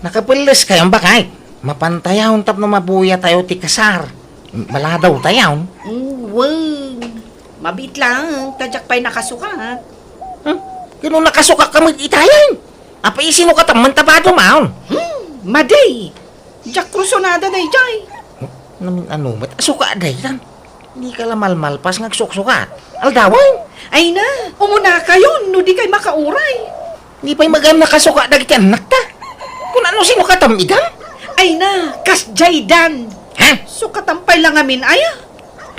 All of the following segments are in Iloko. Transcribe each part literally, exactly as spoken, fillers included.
Nakapelles kayon, baket? Mapantayon tapno mabuyatayo ti kasar. Maladawtayon. Mm, wen. Mabiit laeng, ta diak pay nakasukat. Hmm? Kano nakasukat ka met itayen? Apay, isino ka tamman ta bado maon? Hmm, madi. Diak krusonada daydiay. Namin ano met, asuka daytan. Di ka la malmalpas nga agsuksukat. Aldawen? Ay na, umunakayon no di kay makauray. Di pay magam nakasuka dagiti annakta. Kun ano, sino katam idan? Ay na, kas jaydan. Ha? Sukatan pay la ngamin aya.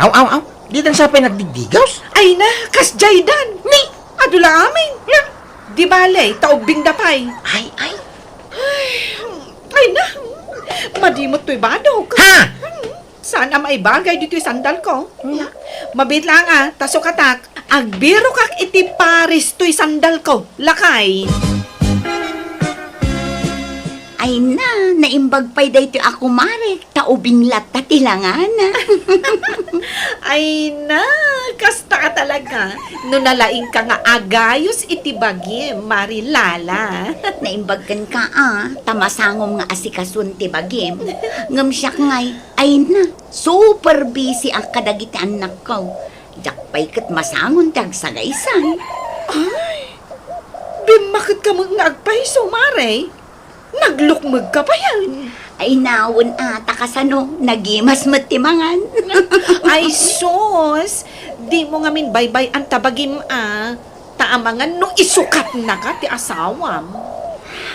Aw, aw, aw. Didan sa pay nagdigdigaws? Ay na, kas jaydan. Ni? Adu la amin. Nga? Di bale, ta ubbing da pay. Ay, ay. Ay, ay na. Madimot to'y badok. Ha? Saan a maibagay ditoy sandal ko? Hmm. Mabiit laeng a, ta sukatak. Agbirokak iti pares toy sandal ko. Lakay. Ay na, naimbag pay daytoy a kumarek, ta ubing latta ti langana. Ay na, kasta ka talaga. No nalaingka nga agayos iti bagim, Mari Lala. Naimbag kenka a, ta masangom nga asikason ti bagim. Ngem siak ngay, ay na, super busy ak kadagiti annakko. Diak pay ket masangon ti agsagaysay. Ay, bimmaket ka met nga agpayso, Mare. Naglukmeg ka payen. Ay, nawen a, ta kasano, nagimas met ti mangan. Ay, sus! Dimo ngamin baybay-an ta bagim a. Ta amangan no isukatnaka ti asawam.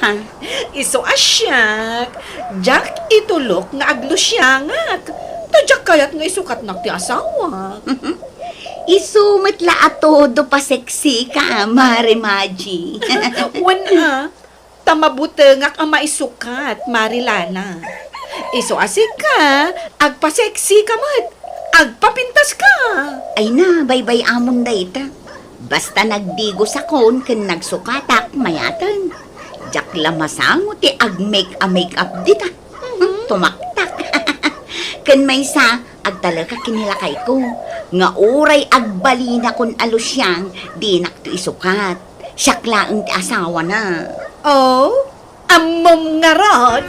Ha? Isu a siak, diak itulok nga aglusiangak. Ta diak kayat nga isukatnak ti asawak. Isu met la a todo paseksika, Mare Maji. Wen a, ta mabutengak a maisukat, Mari Lana. Isu a sika, agpaseksika met, agpapintaska. Ay na, baybay-amon dayta. Basta nagdigosakon ken nagsukatak, mayaten. Diak la masango ti agmake-a-make up dita. Mhm. Tumaktak. Ken maysa, agtalekak ken ni lakayko, nga uray agbalinakon a lusiang, dinakto isukat. Siak laeng ti asawana. Oh, ammom ngarud?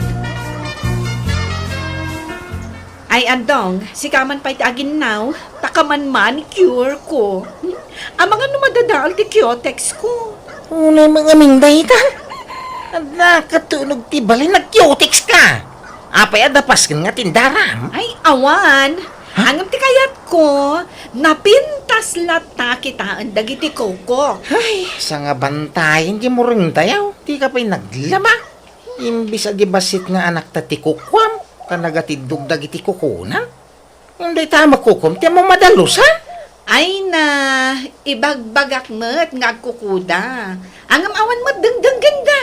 Ay, Andong, sika man pay ti aginnaw, ta kaman manicure ko. Amangan no madadael ti cutex ko. Unay mangamin dayta. Adda katunog ti balay, nag-cutex ka. Apay, adda pasken nga tindaram? Ay, awan. Ha? Ngem ti kayatko, napintas latta kitaen dagiti kukok. Ay, sangabantayen ti murengtayo. Dika pay naglaba. Imbis a di bassit nga anakta ti kukuam, ta nagatiddog dagiti kukuna. Ngem dayta a makukuam ti ammom a dalus, ha? Ay na, ibagbagak met nga agkukuda. Ngem awan met dengdenggenda.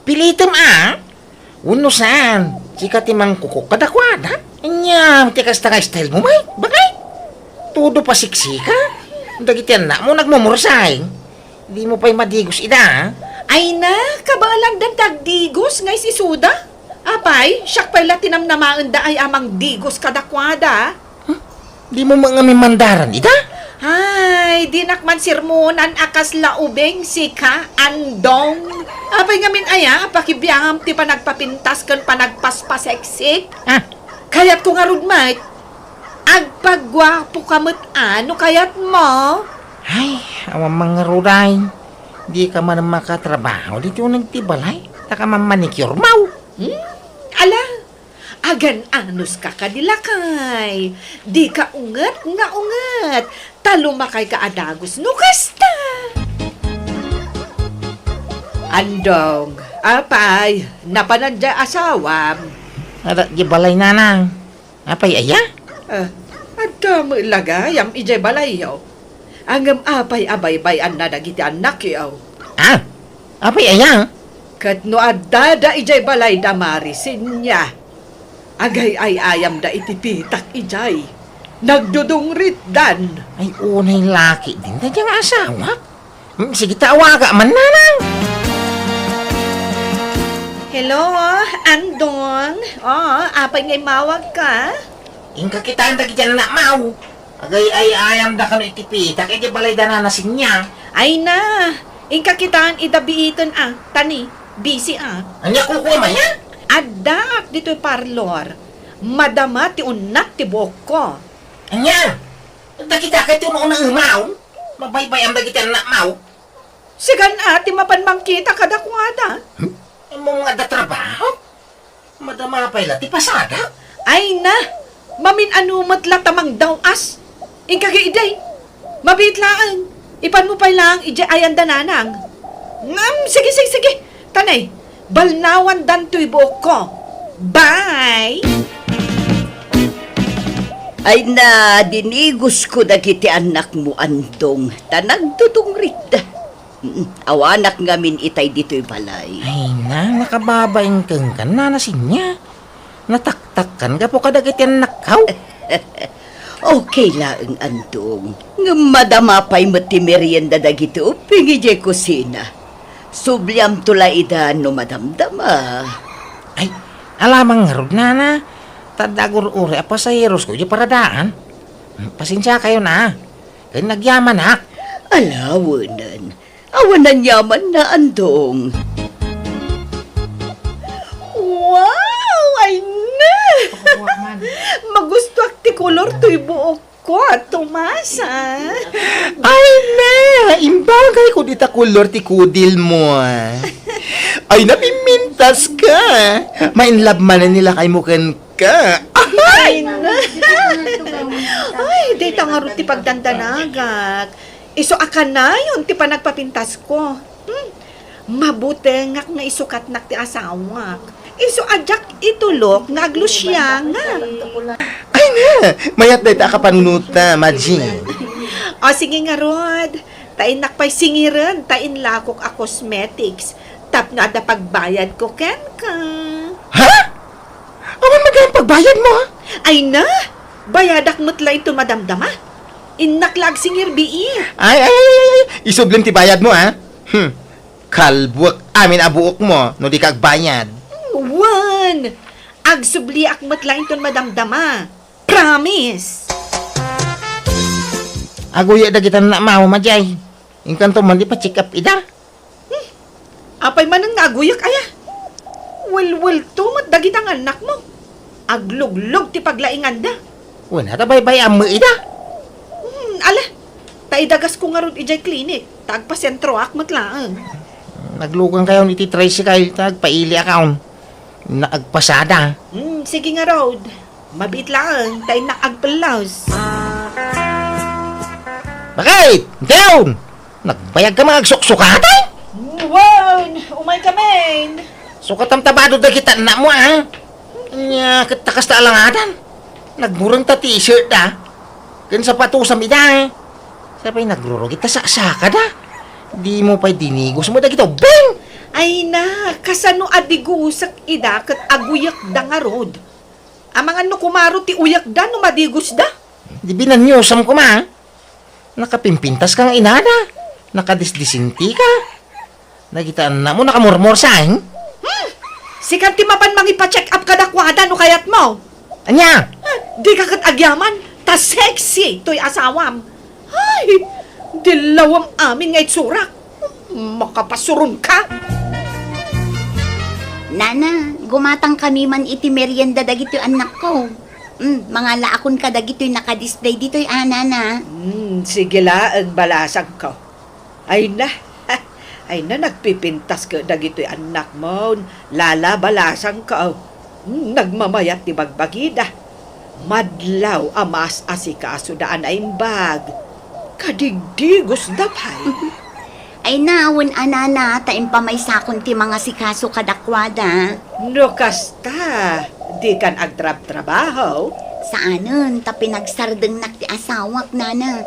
Pilitem a? Wenno saan, sika ti mangkukok kadakuada? Ania, ti kasta nga style mo, may? Bakit? Todo pasiksika? Dagiti annakmo nagmumursay. Dimo pay madigos ida, ha? Ay na, kabaelandan ti agdigos nga is-isuda. Apay, siak pay la ti namnamaendaay a mangdigos kadakuada. Huh? Dimo met ngamin mandaran ida? Ay, dinak man sermonan a kasla ubing sika, Andong. Apay ngamin aya, pakibiangam ti panagpapintas ken panagpaspaseksik? Ah. Kayatko ngarud met, agpaguapoka met a no kayatmo. Ay, awan man ngarud ay. Dika man makatrabaho ditoy uneg ti balay. Ta ka man manicure mo. Hmm? Ala, agan-anuska kadi lakay. Dika unget nga unget. Ta lumakayka a dagus no kasta. Andong, apay, napanan diay asawam? Adda diay balay, nanang. Apay aya? Ah, adda met la gayam idiay balayyo. Ngem apay a baybay-anna dagiti annakyo? Ah, apay aya? Ket no addada idiay balay da Mari Senia, agay-ay-ayamda iti pitak idiay. Nagdudungritdan. Ay, unay laki din dayta nga asawak. Hmm, sige, ta awaga man, nanang. Hello, Andong. Oh, apay nga immawagka? Inka kitaen dagiti annakmaw. Agay-ay-ayamda kano iti pitak iti balay da Nana Senia. Ay na, inka kitaen ida biiten a, ta ni, busy a. Ania kukuam aya? Addaak ditoy parlor. Madama ti unnat ti buokko. Ania? Dagita kay ti uno-unaemaw? Mabaybay-am dagiti annakmaw? Sigan a ti mapan mangkita kadakuada. Hmm? Ammom nga adda trabaho? Madama pay la ti pasada? Ay na! Mamin-ano met la ta mangdaw-as. Inka idi. Mabiit laeng. Ipanmo pay laeng idiay ayan da nanang. Ngem, sige, sige, sige. Tanay, balnawandan toy buokko. Bye! Ay na, dinigosko dagiti annakmo, Andong, ta nagdudungritda. Mm, awanak ngamin itay ditoy balay. Ay na, nakababain kenka, Nana Sinia. Nataktakkan gapu kadagiti annakko. Okay laeng, Andong. Ngem madama pay met ti merienda dagiti ubbing idiay kusina. Subliamto la ida no madamdama. Ay, alamang ngarud, Nana. Ta adda agur-uri a pasaherosko idiay paradaan. Pasensiakayon a. Ken agyamanak. Ala, awanan. Awan aniamanna, Andong. Wow! Ay na! Magustuak ti kolor toy buokko, Tomasa. Ay na! Imbagayko dita kolor ti kudilmo. Ay na, pimpintaska. Ma-in love manen ni lakaymo kenka. Ay na! Ay, dayta ngarud ti pagdandanagak. Isu a kanayon ti panagpapintasko. Hmm. Mabutengak nga isukatnak ti asawak. Isu a diak itulok nga aglusiangak. Ay na, mayat dayta a kapanunota, Madjing. O, sige ngarud. Ta innak pay singiren ta inlakok a cosmetics tapno adda pagbayadko kenka. Ha? Awan met gayam pagbayadmo, ha? Ay na, bayadak met la inton madamdama. Innak la agsingir biit. Ay, ay, ay, ay, ay. Isublim ti bayadmo, ha? Hmm. Kalbuek amin a buokmo no dika agbayad. Wen, agsubliak met la inton madamdama. Promise. Aguyek dagita annakmo, Madjing. Inkanto man ipa-check up ida. Hmm. Apay manen nga aguyek aya? Welwelto met dagita nga annakmo. Agluglog ti paglainganda. Wen, ta baybay-am met ida. Hmm, ala. Ta idagasko ngarud idiay klinik, ta agpasentroak met laeng. Naglugankayon iti tricycle, ta agpailiakon. Innak agpasada. Hmm, sige ngarud. Mabiit laeng, ta innak agpellos. Bakit? Dayon! Nagbayagka nga agsuksukatan? Wen, umaykamin. Sukatam ta bado dagita annakmo, a? Ania, ket ta kasta alangadan. Nagbureng ta t-shirt da. Ken sapatos a mida, eh. Sapay nagrurugit ta saksakada. Dimo pay dinigos met dagita ubbing. Ay na, kasano a digusek ida ket aguyekda ngarud? Amangan no kumaro ti uyekda no madigosda? Di binaniosam koma. Nakapimpintaska nga inada. Nakadisdisintika. Dagita annakmo, nakamurmursa, eh? Hmm! Sika ti mapan mangipa-check up kadakuada no kayatmo. Ania? Ah, dika ket agyaman, ta sexy toy asawam. Ay, dillawem amin nga itsurak. Makapasuronka. Nana, gumatangkami man iti merienda dagitoy annakko. Hmm, mangalaakon kadagitoy nakadisplay ditoy, a, Nana. Hmm, sige laeng, balasangko. Ay na, ay na, nagpipintas ket dagitoy annakmon, lala, balasangko. Hmm, nagmamayat ti bagbagida. Madlaw a maas-asikasoda a naimbag. Kadigdigosda pay. Ay na, wen a, Nana, ta impamaysakon ti mangasikaso kadakuada. No kasta, dikan agtrabtrabaho? Saanen, ta pinagsardengnak ti asawak, Nana.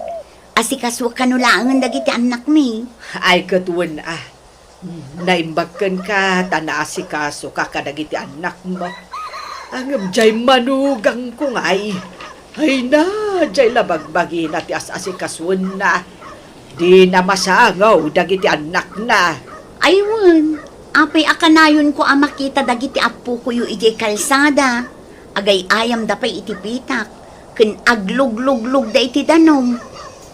Asikasuek kano laengen dagiti annakmi. Ay, ket wen a. Naimbag kenka ta naasikasoka kadagiti annakmo. Ngem diay manugangko ngay. Ay na, diay la bagbagina ti as-asikasuenna. Dina masangaw dagiti annakna. Ay wen, apay a kanayonko a makita dagiti appokoyo idiay kalsada? Agay-ayamda pay iti pitak, ken aglugluglugda iti danum.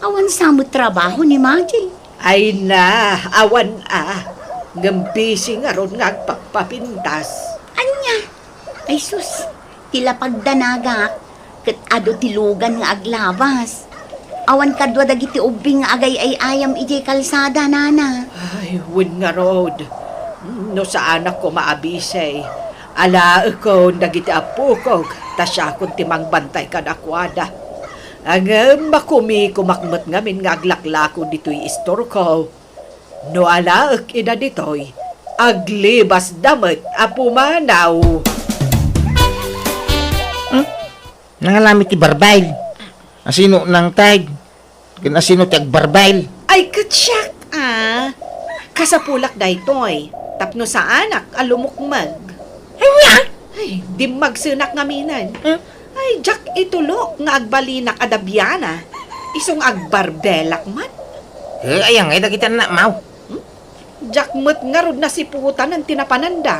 Awan sa met trabaho ni Maji. Ay na, awan a. Ngem busy ngarud nga agpapapintas. Ania? Ay sus, ti lapagdanagak, ket adu ti lugan nga aglabas. Awan kadua dagiti ubbing nga agay-ay-ayam idiay kalsada, nana. Ay, wen ngarud. No saanak koma a bisi, alaekon dagiti appokok, ta siakon ti mangbantay kadakuada. Ngem makumikomak met ngamin nga aglaklako ditoy istorko. No alaek ida ditoy, aglibasda met a pumanaw. Hmm? Nangalami ti barbail. Asino nangtag? Ken asino ti agbarbail? Ay, ket siak, a. Kasapulak daytoy, tapno saanak a lumukmeg. Ania? Ay, dimmagsenak ngaminen. Hmm? Ay, diak itulok nga agbalinak a dabiana. Isu nga agbarbelak man. Eh, aya ngay dagiti annakmo? Hmm? Diak met ngarud nasiputanen ti napananda.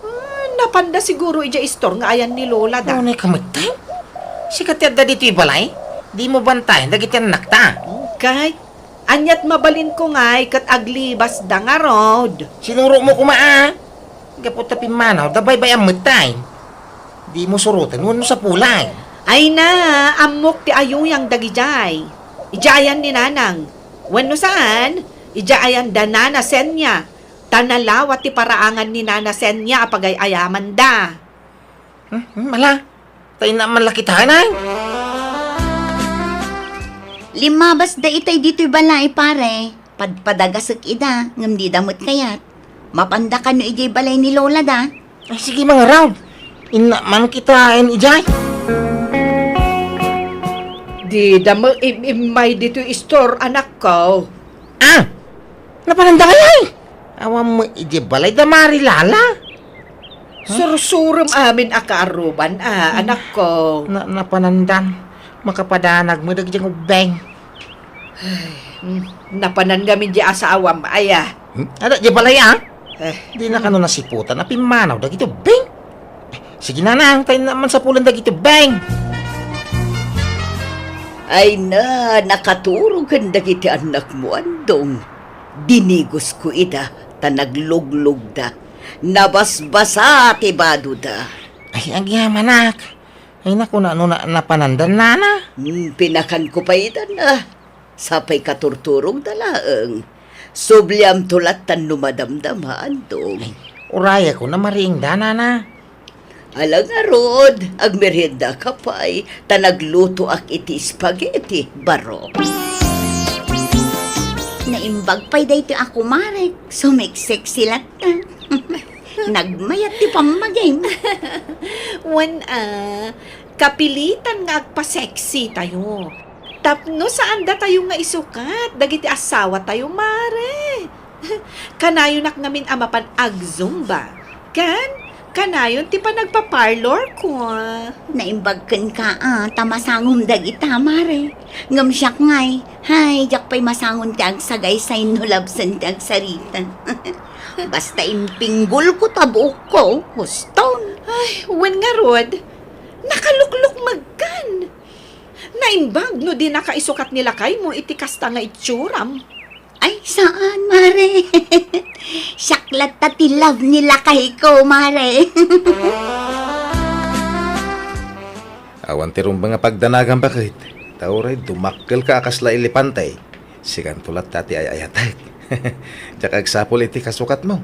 Ah, napanda siguro idiay istor nga ayan ni Lola da. Unay ka met, tay? Sika ti adda ditoy balay? Dimo bantayan dagiti annakta. Kay, aniat mabalinko ngay ket aglibasda ngarud. Sinurotmo koma, a. Gapu ta pimmanawda, baybay-am met, tay. Dimo suroten wenno sapulay. Ay na, ammok ti ayuyang dagidiay. Idiay ayan ni Nanang. Wenno saan, idiay ayan da Nana Senia. Ta nalawa ti paraangan ni Nana Senia a pagay-ayamanda. Hmm, hmm, ala, ta inna man la kitaen, ay. Limmabasda itay ditoy balay, pare. Padpadagasek ida, ngem dida met kayat. Mapanda kano idiay balay ni Lola da. Ay, sige, mangarud. Inna man kitaen idiay. Dida met im-immay ditoy istor, anakko. Ah! Napananda ngay, ay? Awan met idiay balay da Mari Lala. Huh? Sursurem amin a kaaruban, a, hmm, anakko. Na, napanandan. Makapadanag met dagiti ubbing. Ay, hmm, napanan ngamin di asawam, aya. Hmm? Adda di balay, a? Eh. Dina kano nasiputan a pimmanaw dagiti ubbing. Sige, Nanang, ta inna man sapulen dagiti ubbing. Ay na, nakaturog ken dagiti annakmo, Andong. Dinigosko ida, ta nagluglugda. Nabasbasa ti badoda. Ay, agyamanak. Ay, naku, na, no na, napanandan, nana? Hmm, pinakanko pay ida na. Sapay katurturogda laeng. Subliamto lattan no madamdama, Andong. Ay, urayakon a mariingda, nana. Ala ngarud, agmeriendaka pay, ta naglutoak iti spaghetti, baro. Naimbag pay daytoy a kumarek, sumeksexy latta. Nagmayat ti pammagim. Wen a, kapilitan nga agpa-sexy tayo. Tapno saan datayo nga isukat dagiti asawatayo, mare. Kanayonak ngamin a mapan agzumba. Ken, kanayon ti panagpa-parlor ko. Naimbag kenka a, ta masangom dagita, mare. Ngem siak ngay, hay, diak pay masangon ti agsagaysay no labsen ti agsarita. Basta impinggolko ta buokko, huston. Ay, wen ngarud, nakaluklukmegkan. Naimbag no dinaka isukat ni lakaymo iti kasta nga itsuram. Ay, saan, mare. Siak latta ti love ni lakayko, mare. Awan ti rumbeng a pagdanagan, baket. Ta uray dumakkelka a kasla elepante. Sikanto latta ti ay-ayatek. Diak agsapul iti kasukatmo.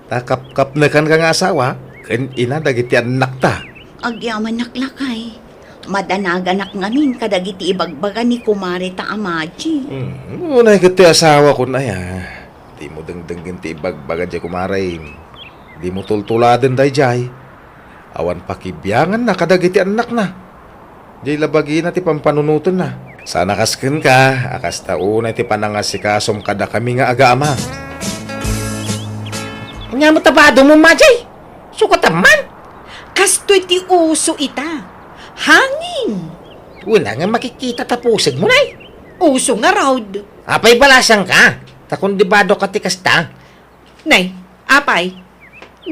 Ta kapkapnekanka nga asawa, ken ina dagiti annakta. Agyamanak, lakay. Madanaganak ngamin kadagiti ibagbaga ni kumare ta a Maji. Hmm, unay ket ti asawakon aya. Dimo dengdenggen ti ibagbaga diay kumarem. Dimo tultuladen daydiay. Awan pakibianganna kadagiti annakna. Diay la bagina ti pampanunotenna. Saan a kas kenka, a kasta unay ti panangasikasom kadakami nga agaama. Ania met a badom, Maji? Sukatam man. Kastoy ti uso ita. Hangin. Wen a nga makikita ta pusegmo, nay. Uso ngarud. Apay balasangka? Ta kundi badokka ti kasta. Nay, apay,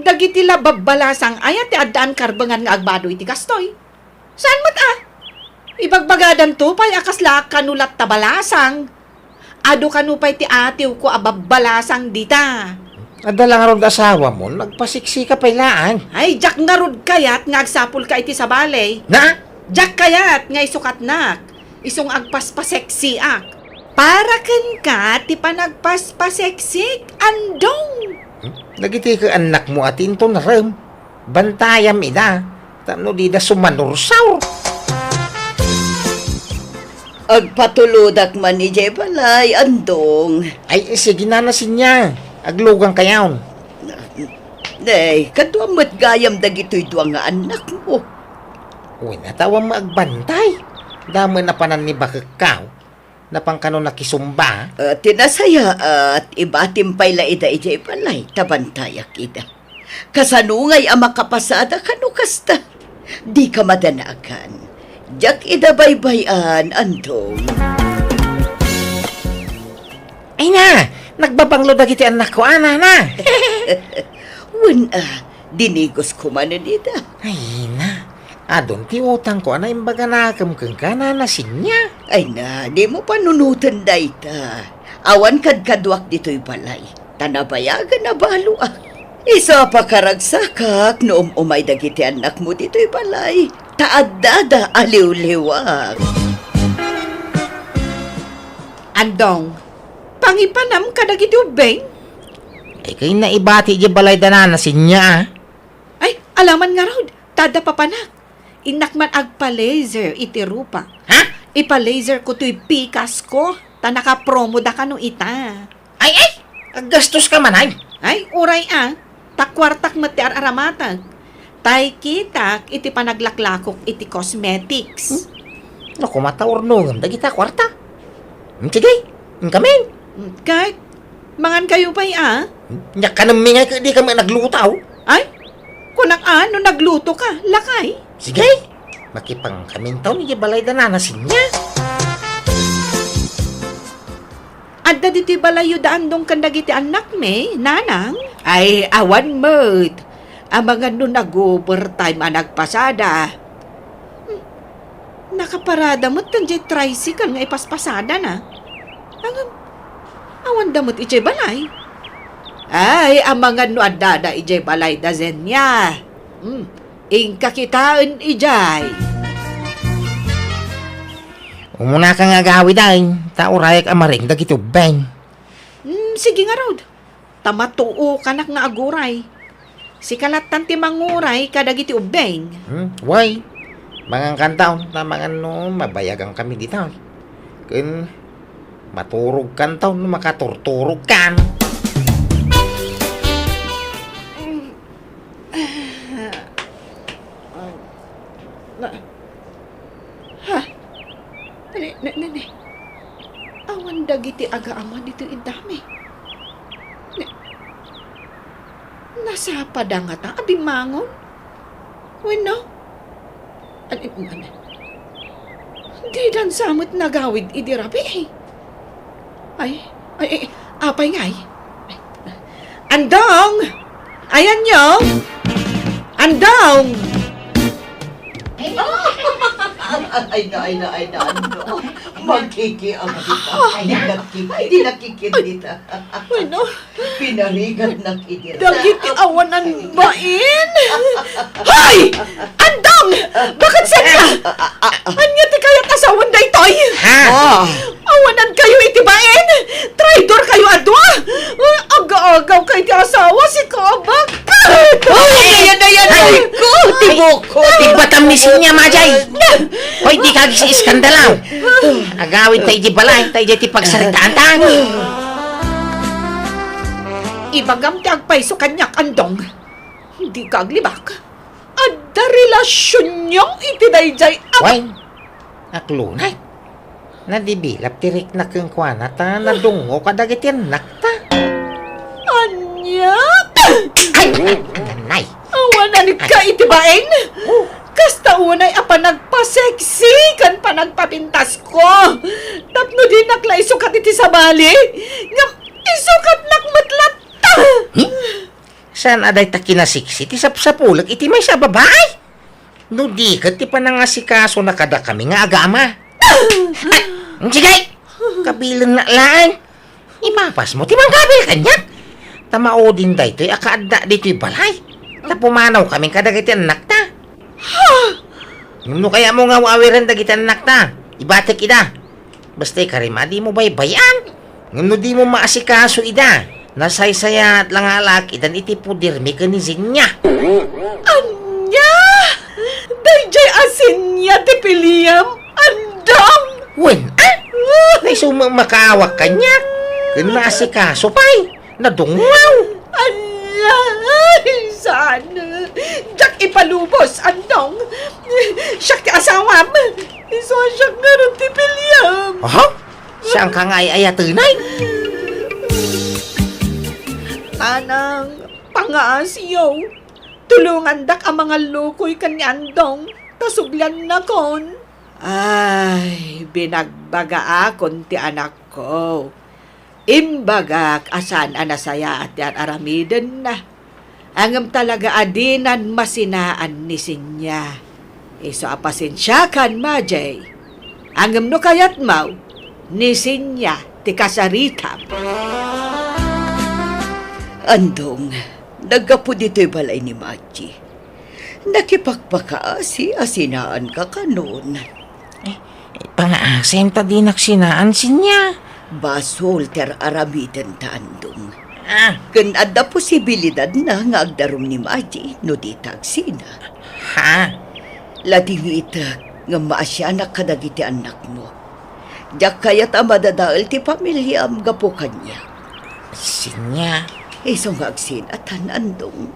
dagiti la babbalasang aya ti addaan karbengan nga agbado iti kastoy? Saan met a? Ibagbagadanto pay a kasla kano latta balasang. Adu kano pay ti atiwko a babbalasang dita. Adda la ngarud asawam, agpasiksika pay laeng. Ay, diak ngarud kayat nga agsapulka iti sabali. Na? Diak kayat nga isukatnak, isu nga agpaspaseksiak. Para kenka ti panagpaspaseksik, Andong. Hmm? Dagiti ket annakmo a ti inton rem. Bantayam ida, tapno dida sumanursaur. Agpatulodak man idiay balay, Andong. Ay, sige, Nana Sinya. Aglugankayon. Ay, kaduam met gayam dagitoy dua nga annakmo. Wen, a, ta awan met agbantay. Damo a panannibakekkaw. Napan kano nakisumba? Ah, ti nasayaat, ibatim pay la ida idiay balay, ta bantayak ida. Kasano ngay a makapasada kano kasta? Dika madanagan. Diak ida baybay-an, Andong. Ay na, nagbabanglo dagiti annakko, a, Nana. Wen, a, dinigosko manen ida. Ay na, adun ti utangko a naimbaganakem kenka, Nana Sinya. Ay na, dimo panunoten dayta. Awan kadkaduak ditoy balay. Ta nabayagan a baloak. Isu a pakaragsakak no um-umay dagiti annakmo ditoy balay, ta addada a liwliwak. Andong, pangipanam kadagiti ubbing? Ay, kayatna ibati idiay balayda, Nana Sinya. Ay, alaman ngarud, ta adda papanak. Innak man agpa-laser iti rupa. Ha? Ipa-laser ko toy pikas ko, ta nakapromo da kano ita. Ay, ay! Aggastos ka man, ay! Ay, uray a, ta kuartak met ti ar-aramatek. Tay kitak iti panaglaklakok iti cosmetics. Hmm? Naku, mataurnongem dagita kuarta. Hmm, sige, inkamin. Hmm, ket, mangan kayo pay a? Hmm, nakanem mi nga ket di kami nagluto. Ay, kunak a, no nagluto ka, lakay. Sige, makipangkamintaw ni balay da Nana Sinya. Adda ditoy balayyo da Andong ken dagiti annakmi, nanang? Ay, awan met. Amangan no nag-overtime a nagpasada. Hmm. Nakaparada met ken diay tricycle nga ipaspasadana. Ngem, awanda met idiay balay. Ay, amangan no addada idiay balay da Zenia. Hmm. Inka kitaen idiay. Umunaka nga agawid ay, ta urayak a maring dagiti ubbing. Hmm, sige ngarud. Ta matuokanak nga aguray. Sika lattan ti manguray kadagiti ubbing. Hmm, way. Mangankantaon, ta mangan no mabayagan kami dita. Ken maturogkantaon no makaturturogkan. Na, ha? Ne, ne, ne, ne. Awan dagiti agaama ditoy iddami. Ne, nasapada ngata a bimmangon? Wenno? An-, an-, an-, didan sa met nagawid idi rabii. Ay, ay, ay, apay ngay? Andong! Ayanyo! Andong! Ay, na, ay, na, ay, na, ano? Magkikiam kita. Ay, nakiki-, di nakikita. Ay, no. Pinarigatnak iti dagiti awanan bain. Hoy! Andong! Bakit saan ka? Anya ti kayat asawan daytoy? Ha? Oh. Awanan kayo iti bain! Traidor kayo a dua! Aga-agaw kay ti asawa, si Kabak! Hoy! Ayan, ayan, ay ko! Tibok ko! Tigbatam ni Sinya, Majay! Hoy, di kagis iskandalaw! Agawid ta iti balay, ta iti pagsaritaan ta. Ibagam ti agpayso kaniak, Andong. Dika aglibak. Adda relasionyo iti daydiay a... Wen, aklunay. Nadibilap ti rikna kenkuana ta nadungngo kadagiti annakta. Ania? Ay, nanay. Awanan ka iti bain? Oh. Kasta unay a panagpaseksi ken panagpapintasko. Tapno dinak la isukat iti sabali, ngem isukatnak met latta. Hmm? Saan a dayta kinaseksi ti sapsapulek iti maysa a babai? No di ket ti panangasikasona kadakami nga agaama. Ay, sige! Kabilenna laeng. Ipapasmo ti mangkabil kaniak. ta maudin daytoy a kaadda ditoy balay. Ta pumanawkamin kadagiti annakta. Ha? Ngem no kayatmo nga aw-awiren dagiti annakta, ibatek ida. Basta ikarim a dimo baybay-an. Ngem no dimo maasikaso ida, nasaysayaat la nga alaak idan iti podermi ken ni Zenia. Ania? Daydiay a Zenia ti piliem, Andong? Wen, a? Naiso met makaawak kaniak. Ken naasikaso pay. Nadungngaw. Ala, saan? Diak ipalubos, Andong. Siak ti asawam. Isu a siak ngarud ti piliem. Aha? Sianka nga ay-ayatenay? Nanang, pangaasiyo. Tulongandak a mangallukoy ken ni Andong, ta subliannakon. Ay, binagbagaakon ti anakko. Imbagak a saan a nasayaat ti ar-aramidenna. Ngem talaga a dinan masinaan ni Zenia. Isu a pasensiakan, Majay. Ngem no kayatmo, ni Zenia ti kasaritam. Andong, naggapu ditoy balay ni Majay. Nakipakpakaasi a sinaanka kanon. Eh, pangaasim ta dinak sinaan, Zenia. Basol ti ar-aramidenta, Andong. Ah. Ken adda posibilidadna nga agdarum ni Majay no dita agsina. Ha? Ladingitek ngem maasianak kadagiti annakmo. Diak kayat a madadael ti familiam gapu kaniak. Zenia. Isu nga agsinatan, Andong.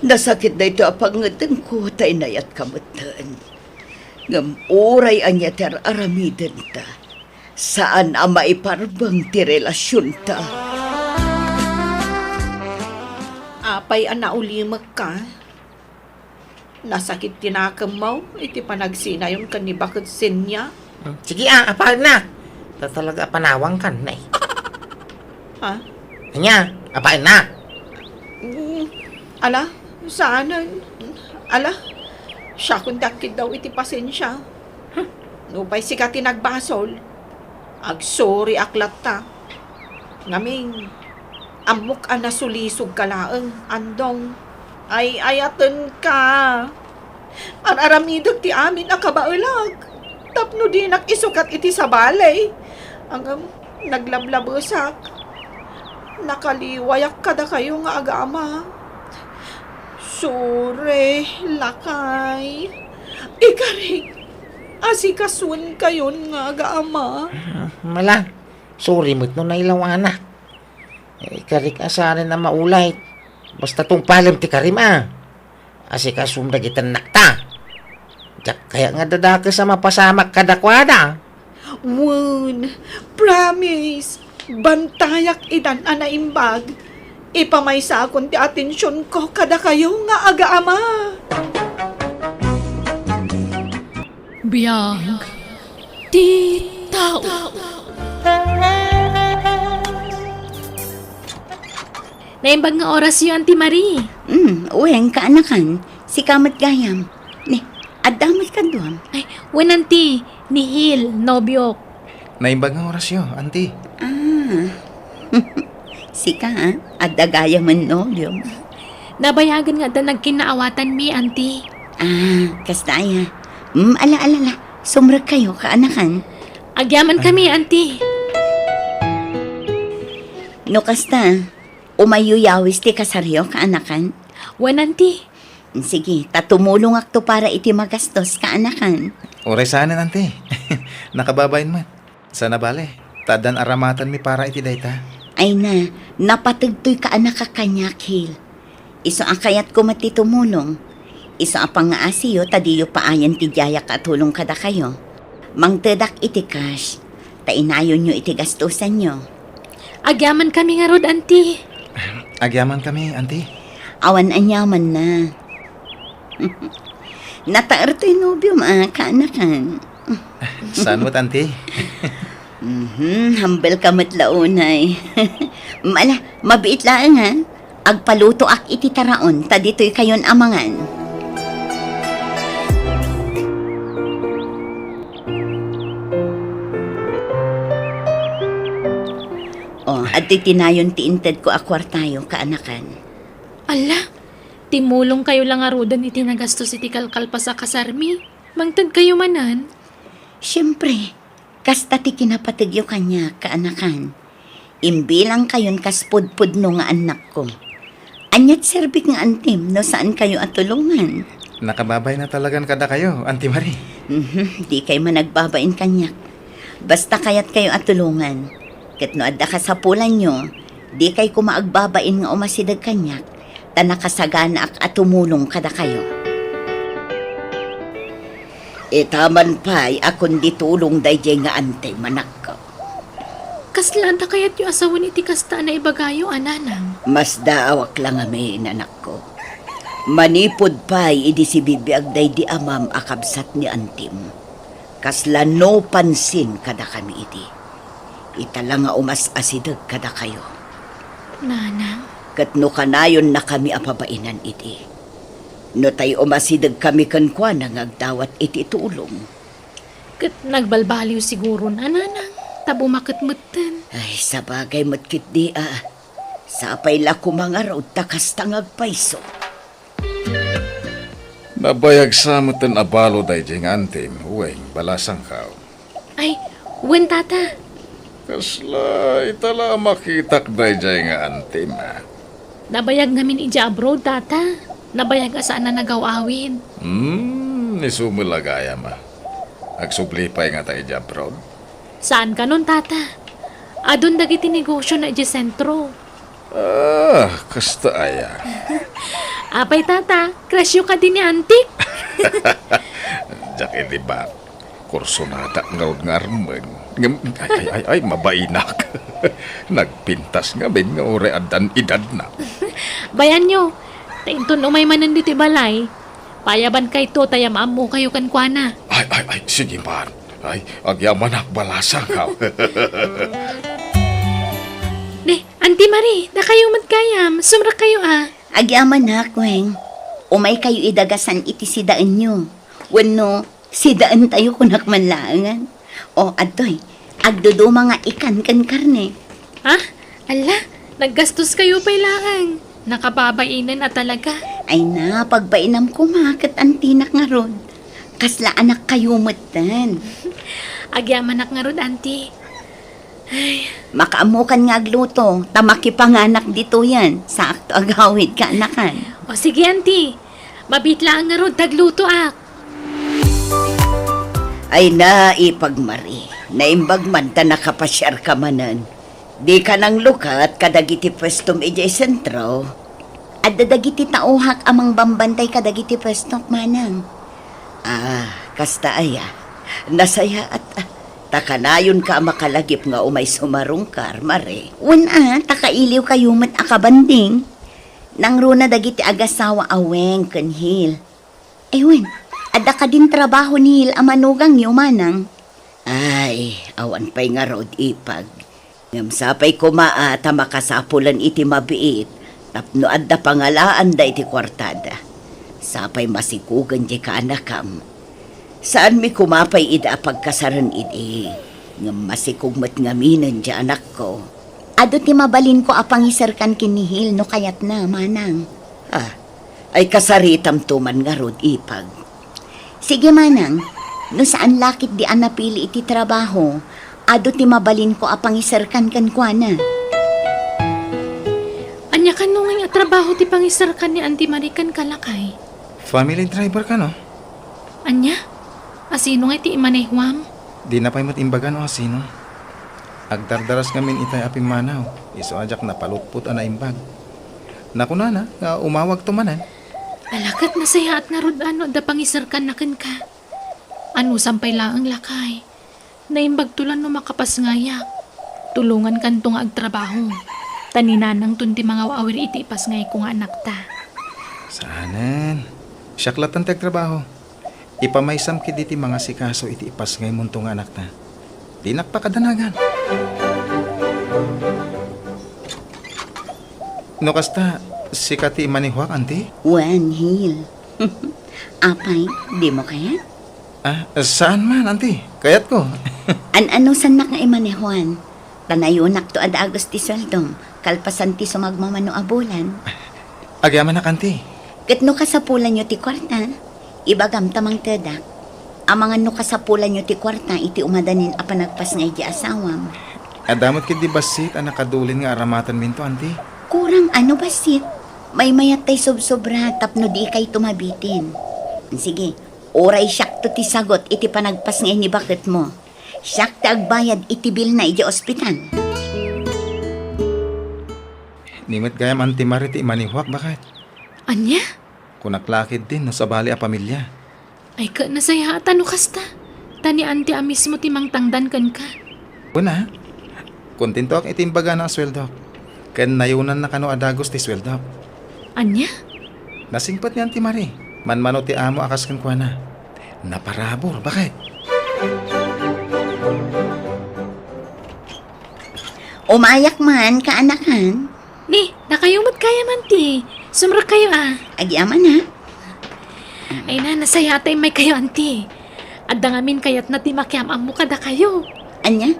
Nasakit daytoy a pangngeddengko ta inayatka metten. Ngem uray ania ti ar-aramidenta, saan a maiparbeng ti relasionta. Apay a naulimekka? Nasakit ti nakemmo iti panagsinayon ken ni baket Zenia? Hmm, sige a, apaennak. Ta talaga a panawangkan, nay. Ha? Ania, apaennak? Mm, ala, saanen. Ala, siakon ti agkiddaw iti pasensia. Hmm. Nupay sika ti nagbasol, agsoriak latta. Ngamin, ammok a nasulisogka laeng, Andong. Ay-ayatenka. Ar-aramidek ti amin a kabaelak tapno dinak isukat iti sabali. Ngem naglablabesak. Nakaliwayak kadakayo nga agama. Sorry, lakay. Ikarik, asikasuenkayon nga agama. Mala, sorry met no nailawanak. Eh, ikarik a saan a maulay. Basta tungpalem ti karim a. Asikasum dagiti annakta. Diak kayat nga dadakes a mapasamak kadakuada. Wen, promise, bantayak idan a naimbag. Ipamaysakon ti atensionko kadakayo nga agaama. Biag ti tao. Naimbag nga orasyo, Auntie Marie. Mm, wen, kaanakan. Sika met gayam. Ni, adda met kaduam. Ay, wen, Auntie. Ni Hil, nobiok. Naimbag nga orasyo, Auntie. Ah. Sika, ah? Adda gayamen nobiom. Nabayagen nga adda nagkinnaawatanmi, Auntie. Ah, kasta aya. Mm, ala, ala, ala. Sumrekkayo, kaanakan. Agyaman kami, Auntie. No kasta, umayyo yawis ti kasaryo, kaanakan? Wen, Auntie. Sige, ta tumulongakto para iti magastos, kaanakan. Uray saanen, Auntie. Nakababain met. Saan a bale, ta addan aramatanmi para iti dayta. Ay na, napategtoy kaanakak kaniak, Hil. Isu a kayatko met ti tumulong. Isu a pangaasiyo ta diyo paayen ti diayak a tulong kadakayo. Mangtedak iti cash, ta inayonyo iti gastusanyo. Agyaman kami ngarud, Auntie. Agyaman kami, Auntie. Awan aniamanna. Nataer toy nobiom a kaanakan. Saan met, Auntie? Mhm, humble ka met la unay. Ala, mabiit laeng, ha? Agpalutoak iti taraon, ta ditoy kayon a mangan. O, at Ti tinayon ti intedko a kuartayo, kaanakan. Alla, timmulongkayo la ngaruden iti nagastos iti kalkalpas a kasarmi. Mangtedkayo manen? Siempre, kasta ti kinapategyo kaniak, kaanakan. Imbilangkayon kas pudpudno nga annakko. Ania ti serbik nga antim no saankayo a tulongan? Nakababain a talagan kadakayo, Auntie Marie. Mhm, dikay man agbabain kaniak. Basta kayatkayo a tulongan. Ket no adda kasapulanyo, dikay koma agbabain nga umasideg kaniak, ta nakasaganaak a tumulong kadakayo. Ita man pay a kundi tulong daydiay nga antim, anakko. Kasla adda kayatyo a sawen iti kasta a naibagayo, a nanang? Masdaawak la ngamin, anakko. Manipud pay idi sibibiag daydi amam a kabsat ni antim, kasla no pansin kadakami idi. Ita la nga umas-asideg kadakayo. Nanang? Ket no kanayonnakami a pabainan idi, no tay umasidegkami kenkuana nga agdawat iti tulong. Ket nagbalbaliw siguron a, nanang, ta bumaket metten. Ay, sabagay met ketdi a. Sapay la koma ngarud ta kasta nga agpayso. Nabayag sa metten a balo daydiay nga antim, Weng, balasangko. Ay, wen, tata. Kasla, ita la a makitak daydiay nga antim, a. Nabayag ngamin idiay abroad, tata. Nabayag a saan a nagaw-awid. Hmm, isu met la gayam, a. Agsubli pay ngata idiay abroad? Saan kanon, tata. Adun dagiti negosiona idiay sentro. Ah, kasta aya. Apay, tata, crushyo kadi ni antik? Diak ilibak. Kursonadak ngarud nga armen. Ngem, ay, ay, ay, ay, mabainak. Nagpintas ngamin nga uray addan edadna. Bayanyo, ta inton umay manen ditoy balay, payabankayto ta yam-ammokayo kenkuana. Ay, ay, ay, sige man. Ay, agyamanak, balasangko. Ne, Auntie Marie, dakayo met gayam, sumrekkayo a. Agyamanak, Weng. Umaykayo idagasan iti sidaenyo. Wenno, sidaentayo kunak man laengen. O, adtoy, agduduma nga ikan ken karne. Ha? Alla, naggastoskayo pay laeng. Nakababainen a talaga. Ay na, pagbainam koma ket antinak ngarud. Kasla anakkayo metten. Agyamanak ngarud, Auntie. Ay. Makaammokan nga agluto, ta makipanganak ditoyen. Saakto agawid, kaanakan. O sige, Auntie. Mabiit laeng ngarud ta aglutoak. Ay na, Ipag Marie, naimbag man ta nakapasiarka manen. Dika nanglukat kadagiti puestom idiay sentro. Adda dagiti tauhak a mangbambantay kadagiti puestok, manang. Ah, kasta aya. Nasayaat, a. Ta kanayonka a makalagip nga umay sumarungkar, Marie. Wen a, ta kailiwkayo met a kabanding. Nangruna dagiti agasawa a Weng ken Hil. Ay wen, adda kadin trabaho ni Hil a manugangyo, manang? Ay, awan pay ngarud, Ipag. Ngem sapay koma a ta makasapulan iti mabiit tapno adda pangalaanda iti kuartada. Sapay masikugen diay kaanakam. Saanmi koma pay ida a pagkasaren idi, ngem masikog met ngaminen diay anakko. Adu ti mabalinko a pangiserkan ken ni Hil no kayatna, manang. Ah, ay kasaritamto man ngarud, Ipag. Sige, manang, no saan la ketdi a napili iti trabaho, adu ti mabalinko a pangiserkan kenkuana. Ania kano ngay a trabaho ti pangiserkan ni Auntie Marie kenka, lakay? Family driver kano? Ania? Asino ngay ti imanehuam? Dina pay met imbaga no asino. Agdardaras ngamin itay a pimmanaw, isu a diak napalutpot a naimbag. Nakunana nga umawagto manen. Ala, ket nasayaat ngarud a no adda pangiserkanna kenka. Anusam pay laeng, lakay. Naimbagto la no makapasngayak. Tulongankanto nga agtrabaho. Ta ni nanangton ti mangaw-awir iti ipasngayko nga anakta. Saanen. Siak latta ti agtrabaho. Ipamaysam ketdi ti mangasikaso iti ipasngaymonto nga anakta. Dinak pakadanagan. No kasta, sika ti imanehuak, Auntie? Wen, Hil. Apay, dimo kayat? Ah, saan man, Auntie. Kayatko. An-anusannak nga imanehuan. Ta nayonakto a dagus ti sueldom, kalpasan ti sumagmamano a bulan. Agyamanak, anti. Ket no kasapulanyo ti kuarta, ibagam ta mangtedak. Amangan no kasapulanyo ti kuarta iti umadanin a panagpasngay di asawam. Adda met ketdi bassit a nakadulin nga aramatenminto, anti. Kurang ano bassit? Maymayat tay sobsobra tapno dikayto mabitin. Sige, uray siakto ti sagut iti panagpasngay ni baketmo. Siak ti agbayad iti bilna idiay ospital. Ni met gayam, Anti Marie, ti imanihuak, baket. Ania? Kunak la ketdin no sabali a pamilia. Ay, ket nasayaat a no kasta. Ta ni Anti a mismo ti mangtangdan kenka. Kuna, kontentoak iti imbagana a sueldok. Ken nayonanna kano a dagus ti sueldok. Ania? Nasingpet ni Anti Marie. Manmano ti amo a kas kenkuana. Naparabur, baket. Umayak man, kaanakan. Ni, dakayo met gayam, Anti. Sumrekkayo a. Agyamanak. Ay na, nasayaat a immaykayo, Anti. Adda ngamin kayatna ti makiam-ammo kadakayo. Ania?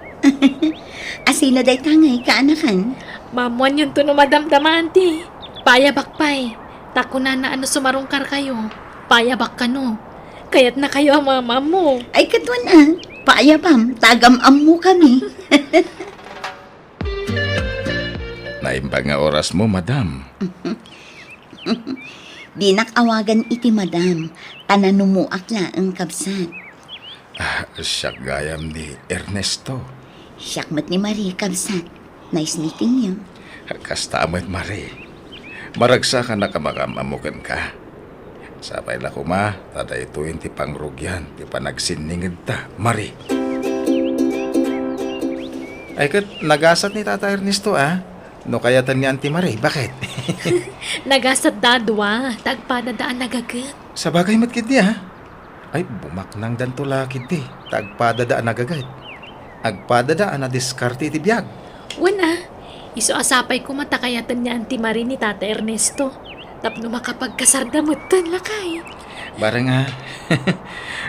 Asino dayta ngay, kaanakan? Maammoanyonto no madamdama, Anti. Paayabak pay. Ta kunana a no sumarungkarkayo, paayabak kano. Kayatnakayo a maam-ammo. Ay, ket wen a, paayabam, ta agam-ammokami. Naimbag nga orasmo, madam. Dinak awagan iti madam, ta nanumoak laeng, kabsat. Ah, siak gayam ni Ernesto. Siak met ni Marie, kabsat. Nice meeting you. Kasta met, Marie. Maragsakanak a makiam-ammo kenka. Sapay la koma, ta daytoyen ti pangrugian ti panagsinningedta, Marie. Ay ket, nagasat ni Tata Ernesto, a? No kayatan ni Anti Marie, baket? Nagasatda a dua, ta agpadada a nagaget. Sabagay met ketdi, a? Ay, bumaknangdanto la ketdi, ta agpadada a nagaget. Agpadada a nadiskarte iti biag. Wen a, isu a sapay koma ta kayatan ni Anti Marie ni Tata Ernesto. Tapno makapagkasarda metten, lakay. Bareng a.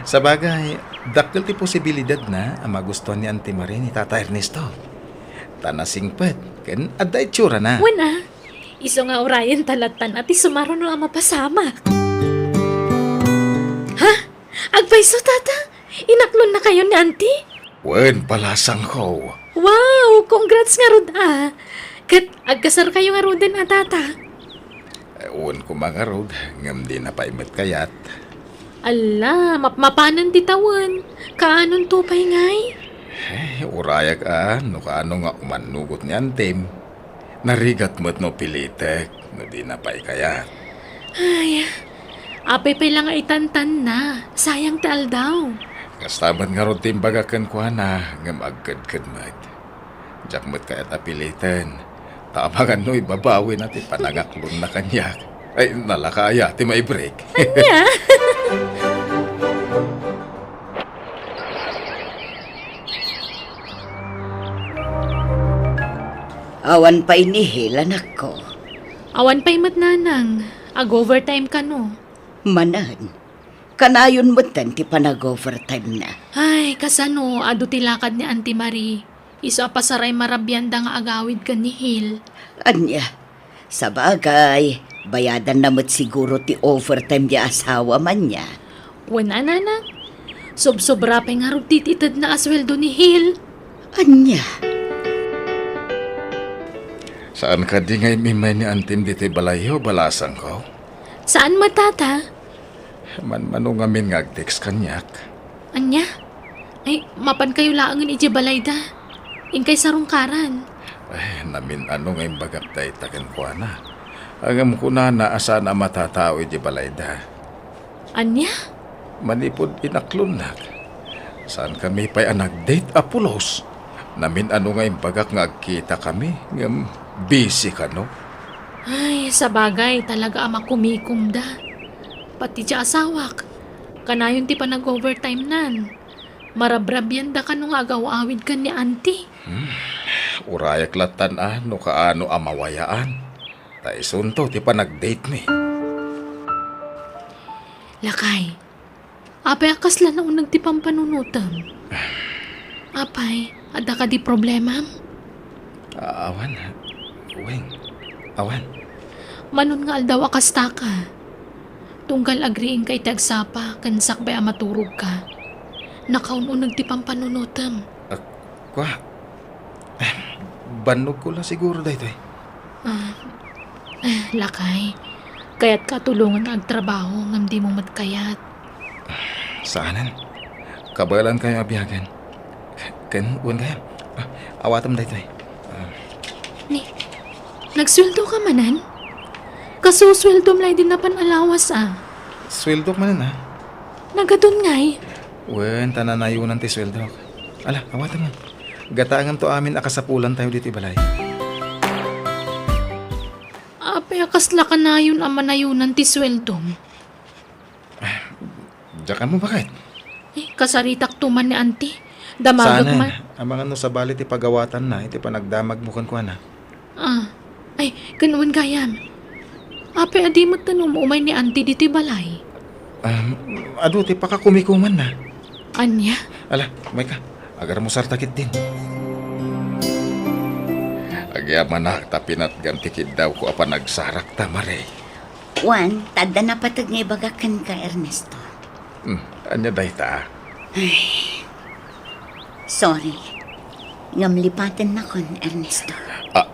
Sabagay, dakkel ti posibilidadna a magustuan ni Anti Marie ni Tata Ernesto. Ta nasingpet, ken adda itsurana. Wen a, isu nga urayenta lattan a ti sumaruno a mapasamak. Ha? Agpayso, Tata? Inaklonnakayo ni Anti? Wen, balasangko. Wow! Congrats ngarud a! Ket agkasarkayo ngaruden a, Tata? Eh, wen koma ngarud, ngem dina pay met kayat. Alla, mapmapanen ti tawen. Kaanonto pay ngay? Eh, urayak a, no kaano nga umannugot ni Antim. Narigat met no pilitek, no dina pay kayat. Ay, apay pay la nga itantanna, sayang ti aldaw. Kasta met ngarud ti imbagak kenkuana, ngem agkedked met. Diak met kayat a piliten, ta amangan no ibabawina ti panangaklonna kaniak. Ay, nalaka aya ti maibrik. Ania? Awan pay ni Hil, anakko. Awan pay met, nanang. Ag-overtime kano? Manen. Kanayon metten ti panag-overtime na. Ay, kasano, adu ti lakad ni Auntie Marie. Isu a pasaray marabianda nga agawid ken ni Hil. Ania? Sabagay, bayadanna met siguro ti overtime ti asawam, ania? Wen a, nanang. Sobsobra pay ngarud ti itedna a sueldo ni Hil. Ania? Saan kadi nga im-immay ni Antim ditoy balayyo, balasangko? Saan met, Tata? Manmano ngamin nga ag-text kaniak. Ania? Ay, mapankayo laengen idiay balayda. Inkay sarungkaran. Ay, namin-ano nga imbagak dayta kenkuana. Ngem kunana a saan a matatao idiay balayda. Ania? Manipud inaklonnak. Saankami pay a nag-date a pulos. Namin-ano nga imbagak nga agkitakami, ngem busy kano. Ay, sabagay, talaga a makumikomda. Pati ti asawak, kanayon ti panag-overtime nan. Marabrabianda kano nga agaw-awid ken ni Auntie. Hmm, urayak lattan a no kaano a mawayaan. Ta isunto ti panag-date mi. Lakay, apay a kasla nauneg ti pampanunotem? Apay, adda kadi problemam? A-, awan, Weng. Awan. Manon nga aldaw a kastaka. Tunggal agriingka iti agsapa ken sakbay a maturogka, nakaun-uneg ti pampanunotem. Ah, kua? Eh, bannogko la siguro daytoy. Ah, eh, lakay, kayatka a tulongan nga agtrabaho ngem dimo met kayat. Saanen. Kabaelankayo a biagen. Ken wen gayam. Ah, awatem daytoy. Ah. Ni, nagsueldoka manen? Kasusueldom la idi napan a lawas a. Sueldok manen, ah. Nagadun ngay? Wen, ta nanayonan ti sueldok. Ala, awatem man. Gataengamto amin a kasapulantayo ditoy balay. Apay a kasla kanayon a manayonan ti sueldom? Diak ammo baket. Eh, kasaritakto man ni Auntie. Damagek man. Saanen, amangan no sabali ti pagawatanna iti panagdamagmo kenkuana. Ah, ay, ken wen gayam. Apay a di met ten um-umay ni Auntie ditoy balay? Um, adu ti pakakumikumanna. Ania? Ala, umayka. Agarmusarta ketdin. Agyamanak ta pinatgam ti kiddawko a panagsarakta, Mare. Wen, ta adda napateg nga ibagak kenka, Ernesto. Hmm, ania dayta? Ay, sorry. Ngem lipatennakon, Ernesto. A-,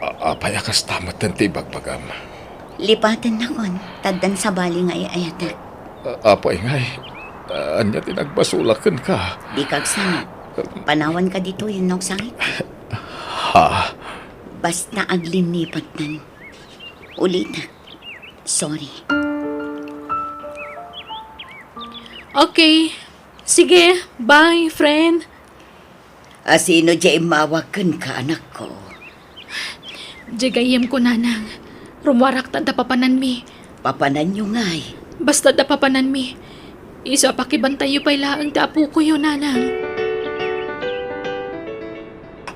a-, apay a kasta metten ti ibagbagam? Lipatennakon, ta addan sabali nga ay-ayatek. A-, apay ngay? Ania ti nagbasolak kenka? Dika agsangit. Panawanka ditoy wenno agsangit? Ha? Basta aglinnipatnan. Ulitek. Sorry. Okay. Sige, bye, friend. A, sino diay immawag kenka, anakko? Diay gayyemko, nanang. Rummuarak ta adda papananmi. Papananyo ngay? Basta adda papananmi. Isu a pakibantayyo pay laeng ti apokoyo, nanang.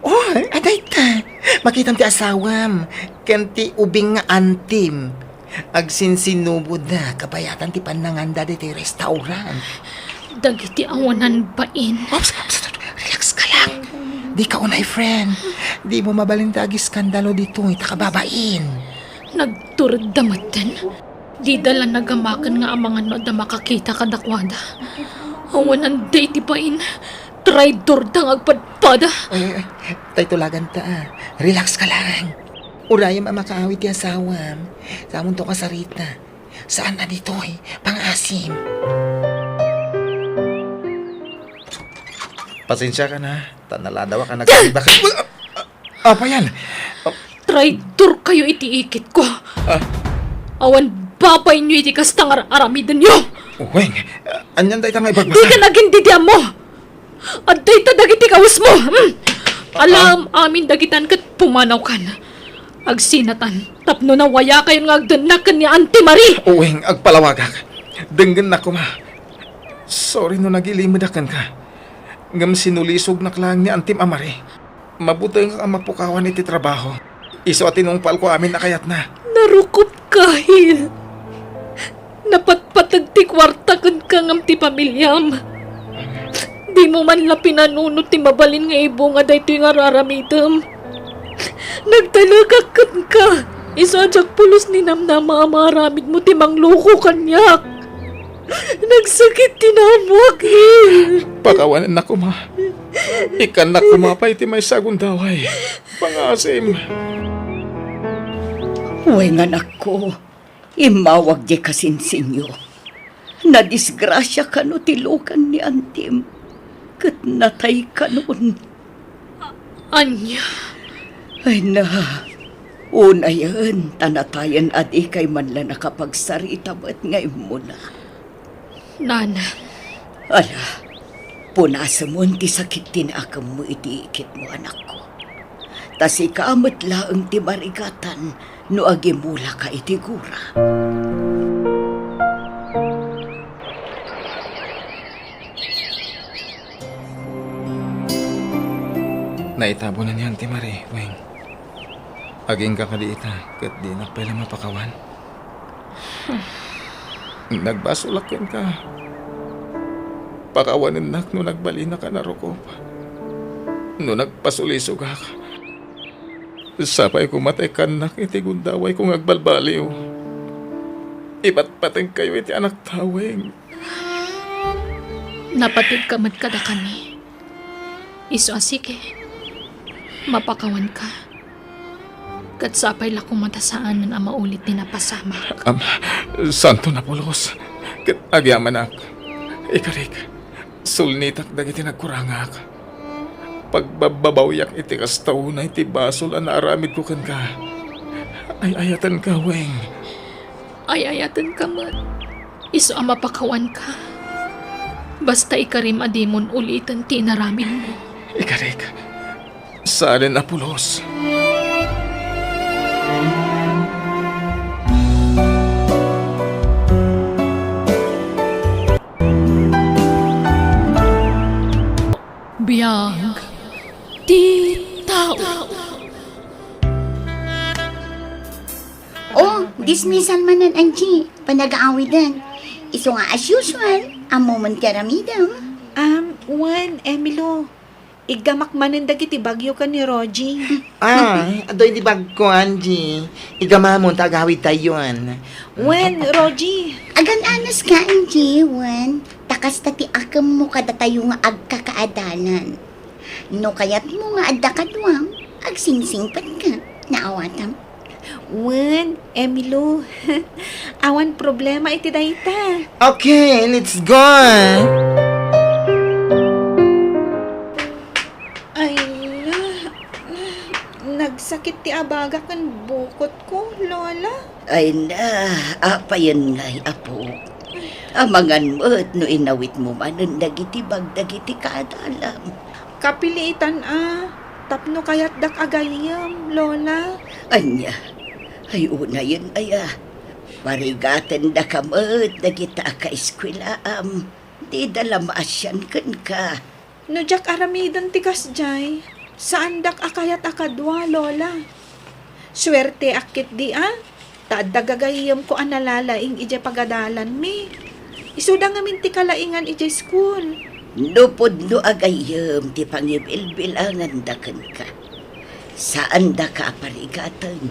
Oy, a dayta, makitam ti asawam ken ti ubing nga antim. Agsinsinuboda kabayatan ti pannanganda ditoy restaurant. Dagiti awanan bain. Oops, oops, relax ka lang. Dika unay, friend. Dimo mabalin ti agiskandalo ditoy ta kababain. Nagturedda metten. Dida la nagamaken nga amangan no adda makakita kadakuada. Awanan daydi bain. Traidorda nga agpadpada. Ay, ay, ay. Tay tulaganta, ah. Relax ka lang. Urayem a makaawid ti asawam. Samonto kasarita. Saan a ditoy? Pangasim. Pasensiakan, ha. Ta naladaw a ka nagkita. Apayan? Traidorkayo iti ikitko. Ah. Awan babainyo iti kasta nga ar-aramidenyo. Weng, anian dayta nga ibagbagam? Dika nagin didiammo. Adda ita dagiti kawesmo. Hmm. Alaem amin dagitan ket pumanawkan. Agsinatan tapno nawayakayon nga agdennak ken ni Auntie Marie. Weng, agpalawagak. Denggennak koma. Sorry no nagilimedak kenka. Ngem sinulisognak laeng ni Antim a Marie. Mabutengak a mapukawan iti trabaho. Isu a tinungpalko amin a kayatna. Narukopka, Hil. Napatpateg ti kuarta kenka ngem ti pamiliam. Dimo man la pinanunot ti mabalin nga ibunga daytoy nga ar-aramidem. Nagtalekak kenka. Isu a diak pulos ni namnama a maaramidmo ti mangloko kaniak. Nagsakit ti naammoak, Hil. Pakawanennak koma. Ikkannak koma pay ti maysa a gundaway. Pangaasim. Wen, anakko, immawag diay kasinsinyo. Nadisgrasia kano ti lukan ni Antim, ket natay kanon. Ania? Ay na, unayen ta natayen a dikay man la nakapagsarita met nga immuna. Nana. Ala, punasemon ti sakit ti naakemmo iti ikitmo, anakko. Ta sika met laeng ti marigatan no agimulaka iti gura. Naitabonan ni Auntie Marie, Weng. Agingga kadi ita, ket dinak pay la mapakawan. Nagbasolak kenka. Pakawanennak no nagbalinaka a narukop. No nagpasulisogak, Sapay koma ta ikkannak iti gundawayko nga agbalbaliw. Ipatpatengkayo iti anakta, Weng. Napateg ka met kadakami. Isu a sige, mapakawanka. Ket sapay la koma ta saanen a maulit ti napasamak. Am, saanto a pulos. Ket agyamanak. Ikarik, sulnitak dagiti nagkurangak. Pagbabbabawiak iti kasta unay ti basol a naaramidko kenka. Ay-ayatenka, Weng. Ay-ayatenka met. Isu a mapakawanka. Basta ikarim a dimon uliten ti inaramidmo. Ikarik, saanen a pulos. Biag ti tao. Oh, dismissal manen, Angie. Panagaawiden. Isu nga as usual, ammoman ti aramidem. Um, wen, Emilo. Iggamak manen dagiti bagyo ken ni Rogie. Ay, adu idi bagko, Angie. Iggamamon ta agawidtayon. Wen, Rogie. Agan-anas ka, Angie, wen. Ta kasta ti akemmo kadatayo nga agkakaadalan. No kayatmo nga adda kaduam, agsingsingpetka. Naawatam. Wen, Emilo. Awan problema iti dayta. Okay, let's go. Ay, na, nagsakit ti abaga ken bukotko, Lola. Ay na, apayen ngay, apo. Amangan met no inawitmo manen dagiti bag dagiti kaadalam. Kapilitan a, tapno kayatdak a gayyem, Lola. Ania? Ay, unayen aya. Parigatendaka met dagita a kaeskuelaam. Dida la maasian kenka. No diak aramiden ti kasdiay, saandak a kayat a kadua, Lola. Suerteak ketdi a, ta adda gagayyemko a nalalaing idiay pagadalanmi. Isuda ngamin ti kalaingan idiay school. No pudno a gayyem ti pangibilbilanganda kenka, saandaka a parigaten.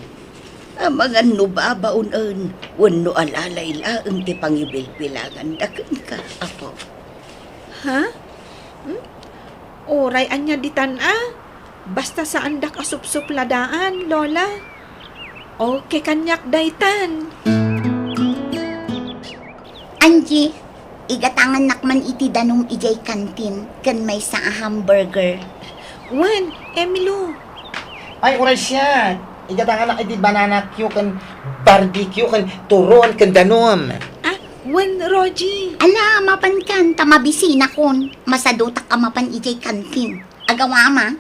Amangan no babaonen wenno alalay laeng ti pangibilbilanganda kenka, apo. Ha? Hmm? Uray ania ditan a? Basta saandak a supsupladaan, Lola. Okay kaniak daytan. Angie, igatangannak man iti danum idiay kantin ken maysa a hamburger. Wen, Emilo. Ay, uray siak. Igatangannak iti banana cue ken barbecue ken turon ken danum. Ah, wen, Rogie. Ala, mapankan ta mabisinakon. Masadutak a mapan idiay kantin. Agawama?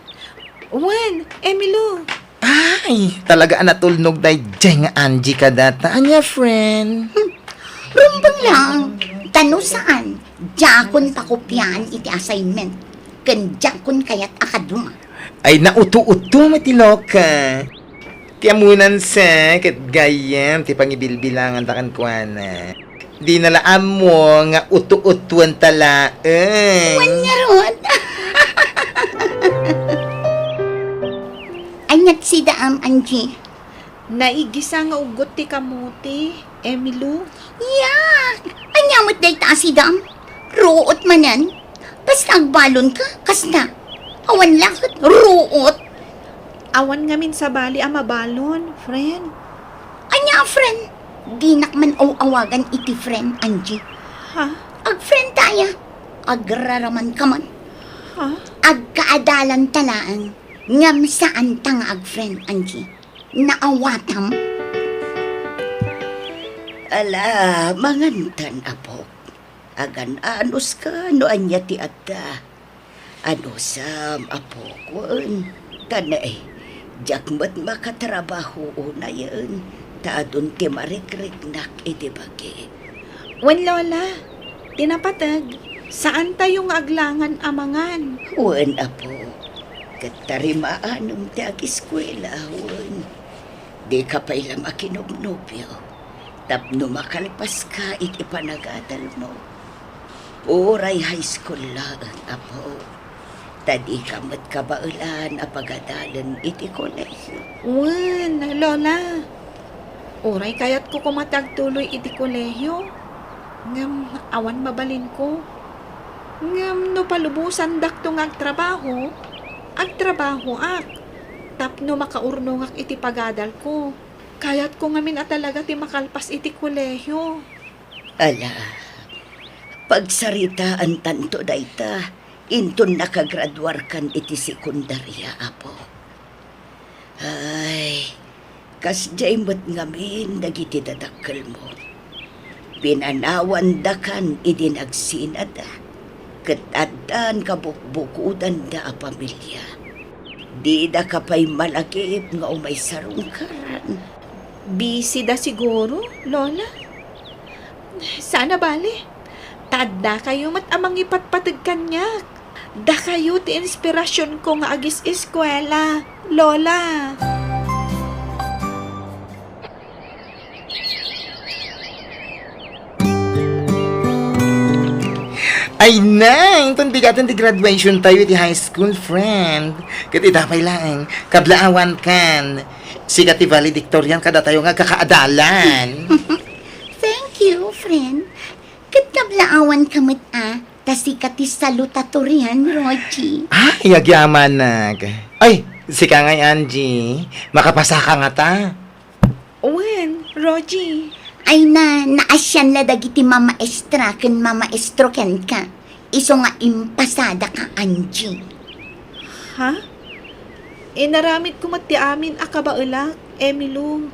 Wen, Emilo. Ay, talaga a natulnog daydiay nga Angie kadata. Ania, friend? Hmm. Rumbeng lang. Ta no saan, diakon pakopiaan iti assignment. Ken diakon kayat a kadua. Ay, nauto-uto met ti Loka. Ti ammonan sa, ket gayyem ti pangibilbilanganta kenkuana. Dina la ammo nga uto-utuenta laeng. Wen ngarud. Aniat sidaam, Angie? Naigisa nga uggot ti kamote, Emilo. Yak! Ania met dayta a sidaam? Ruot manen? Basta agbalonka, kasta. Awan la ket ruot. Awan ngamin sabali a mabalon, friend. Ania a friend? Dinak man aw-awagan iti friend, Angie. Ha? Agfriend taya. Agraramanka man. Ha? Agkaadalanta laeng. Ngem saanta nga agfriend, Angie. Naawatam? Ala, mangantan, apok. Agan-anuska no ania ti adda. Anusam, apok, wen. Ta ne, diak met makatrabaho unayen, ta adun ti marikriknak iti bagi. Wen, Lola, ti napateg, saantayo nga aglangan a mangan. Wen, apok. Ket tarimaanem ti agiskuela, wen. Dika pay la makinobnobio tapno makalpaska iti panagadalmo. Uray high school laeng, apo. Ta dika met kabaelan a pagadalen iti kolehio. Wen, Lola. Uray kayatko koma ti agtuloy iti kolehio. Ngem awan mabalinko. Ngem no palubosandakto nga agtrabaho, agtrabahoak. Tapno makaurnongak iti pagadalko. Kayatko ngamin a talaga ti makalpas iti kolehio. Ala, pagsaritaantanto dayta, inton nakagraduarkan iti sekundaria, Apo. Ay, kasdiay met ngamin dagiti dadakkelmo. Pinanawandakan idi nagsinada, ket addan kabukbukudanda a pamilia. Didaka pay malagip nga umay sarungkaran. Busy da siguro, Lola? Saan a bale. Ta addakayo met a mangipatpateg kaniak. Dakayo ti inspirasionko nga agis-eskuela, Lola. Ay na, inton bigaten ti graduation tayo iti high school, friend. Ket ita pay laeng, kablaawankan. Sika ti valedictorian kadatayo nga agkakaadalan. Thank you, friend. Ket kablaawanka met a, ta sika ti salutatorian, Rogie. Ay, agyamanak. Ay, sika ngay, Angie. Makapasaka ngata. Wen, Rogie. Ay na, naasian la dagiti mamaestra ken mamaestro kenka. Isu nga impasadaka, Angie. Ha? Inaramidko met ti amin a kabaelak, Emilou.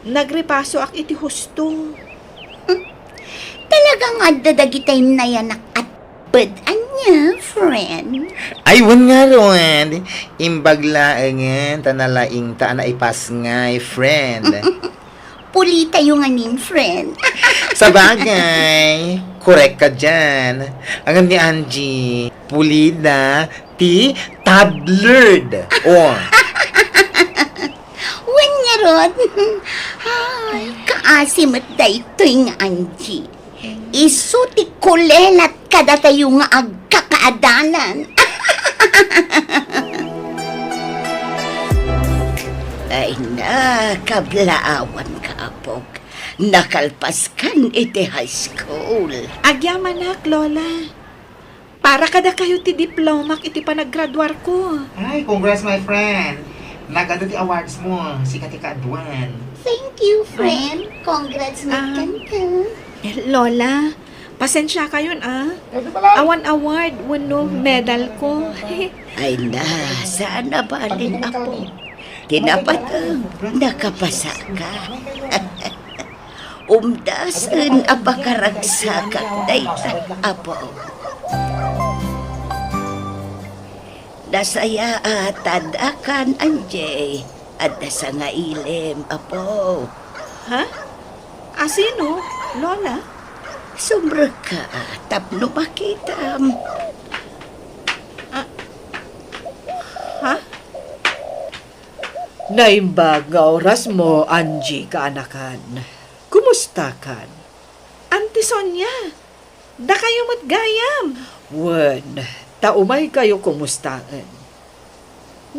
Nagrepasoak iti husto. Hmm. Talaga nga adda dagiti nayanak a tped ania, friend? Ay, wen ngarud. Imbag laengen ta nalaingta a naipasngay, friend. Pulitayo ngamin, friend. Sabagay, korek ka dian. Ngem ni Angie, pulida ti tabloid. Oh. Wen ngarud. Ay, kaasi met daytoy nga Angie. Isu ti kulelat kadatayo nga agkakaadalan. Ay na, kablaawanka, apok. Nakalpaskan iti high school. Agyamanak, Lola. Para kadakayo ti diplomak iti panaggraduarko. Ay, congrats, my friend. Nagadu ti awards mo, sika ti kaaduan. Thank you, friend. Congrats met kenka. Eh, Lola, pasensiakayon, ah. Awan award wenno medal ko. Ay na, saan a balin, apo. Ti napateg, nakapasaka. Umdasen a pakaragsakak dayta, apo. Nasayaat ta addakan, Angie. Adda sangailem, apo. Ha? Asino, Lola? Sumrekka tapno makitam. Ah. Ha? Naimbag nga orasmo, Angie, kaanakan. Kumustakan? Auntie Sonia, dakayo met gayam. Wen, ta umaykayo kumustaen.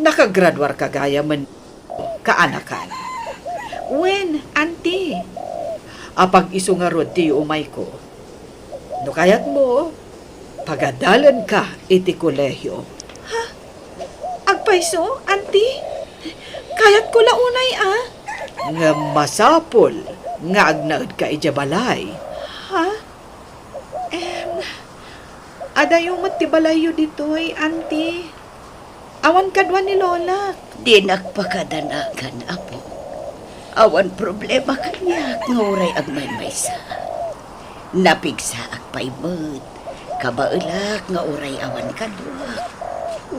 Nakagraduarka gayam, kaanakan. Wen, Auntie. Apag-isu ngarud ti umayko. No kayatmo, pagadalenka iti kolehio. Ha? Agpayso, Auntie? Kayatko la unay, ah. Ngem masapul nga agnaedka idiay balay. Ha? Em, adayo met ti balayyo ditoy, Auntie. Awan kadua ni Lolak. Dinak pakadanagan, Apo. Awan problema kaniak nga uray agmaymaysa. Napigsaak pay met. Kabaelak nga uray awan kaduak.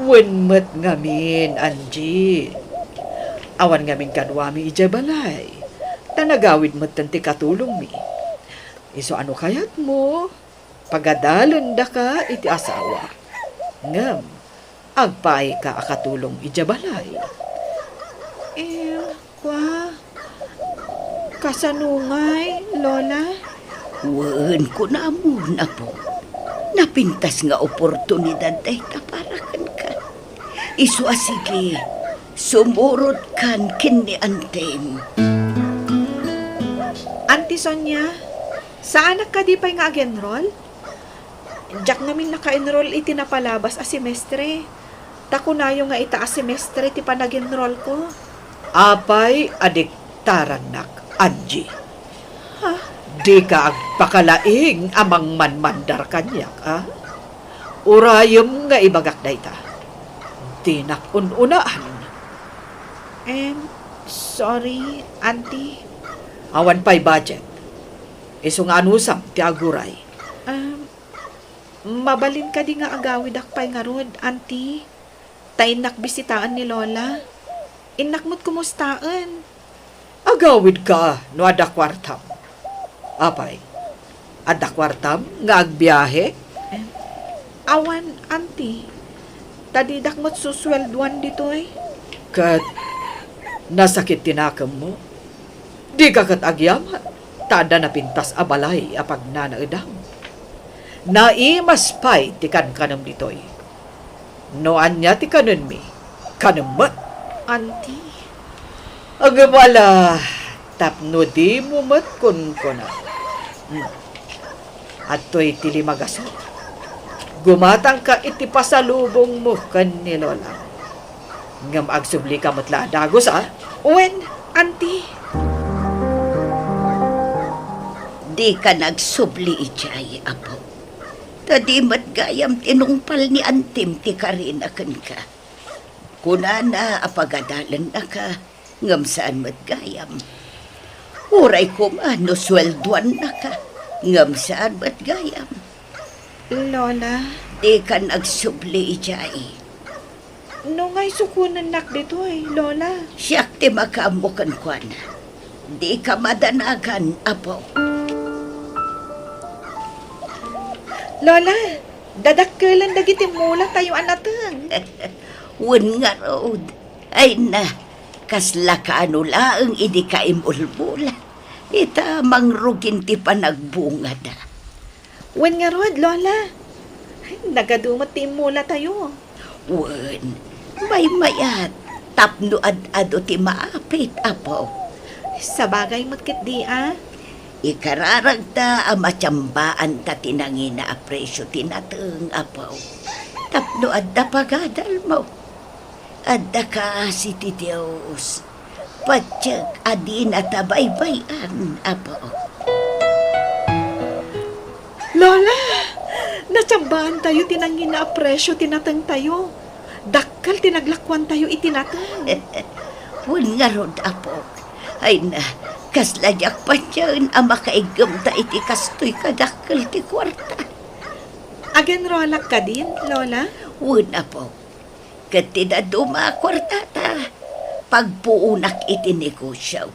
Wen met ngamin, Angie. Awan ngamin kaduami idiay balay. Ta nagawid metten ti katulongmi. Isu a no kayatmo, pagadalendaka iti asawa. Ngem, agpaayka a katulong idiay balay. Eh, kua, kasano ngay, Lola? Wen, kunamon, Apo. Napintas nga oportunidad dayta para kenka. Isu a sige, sumurotkan ken ni Antim. Auntie Sonia, saanak kadi pay nga ag-enroll? Diak ngamin naka-enroll iti napalabas a semestre. Ta kunayo nga ita a semestre ti panag-enrollko. Apay a diktarannak, Angie? Ha? Dika agpakalaing a mangmanmandar kaniak, a? Urayem nga ibagak dayta. Dinak un-unaan. Em, sorry, Auntie. Awan pay budget. Isu nga anusam ti aguray. Em, mabalin kadi nga agawidak pay ngarud, Auntie? Ta innak bisitaen ni Lola. Innak met kumustaen. Agawidka no adda kuartam. Apay, adda kuartam nga agbiahe? Awan, Auntie. Ta didak met susueldoan ditoy. Ket nasakit ti nakemmo. Dika ket agyaman, ta adda napintas a balay a pagnanaedam. Naimas pay ti kankanem ditoy. No ania ti kanenmi, kanem met. Auntie. Agem ala, tapno dimo met kunkuna. Hmm. Adtoy ti lima gasut. Gumatangka iti pasalubongmo ken ni Lola. Ngem agsublika met la a dagus, a? Wen, Auntie. Dika agsubli idiay, Apo. Ta di met gayam tinungpal ni Antim ti karina kenka. Kunana a pagadalennaka, ngem saan met gayam. Uray koma no sueldoannaka, ngem saan met gayam. Lola. Dika agsubli idiay. No ngay sukonennak ditoy, Lola? Siak ti makaammo kenkuana. Dika madanagan, Apo. Lola, dadakkelen dagiti mulatayo a nateng. Wen ngarud, ay na, kasla kaano laeng idi kaimulmula. Ita mangrugin ti panagbungada. Wen ngarud, Lola. Ay, nagadu met ti immulatayo. Wen, maymayat, tapno ad-adu ti maapit, Apo. Sabagay met ketdi, a. Ikararagta a matiambaanta ti nangina a presio ti nateng, Apo. Tapno adda pagadalmo. Adda kaasi ti Dios. Patiek a dinata baybay-an, Apo. Lola, natiambaantayo ti nangina a presio ti natengtayo. Dakkel ti naglakuantayo iti nateng. Wen ngarud, Apok. Ay na, kasla diak patien a makaiggemta iti kastoy kadakkel ti kuarta. Agenrolak kadin, Lola? Wen, Apok. Ket ti dadduma a kuartata, pagpuonak iti negosio,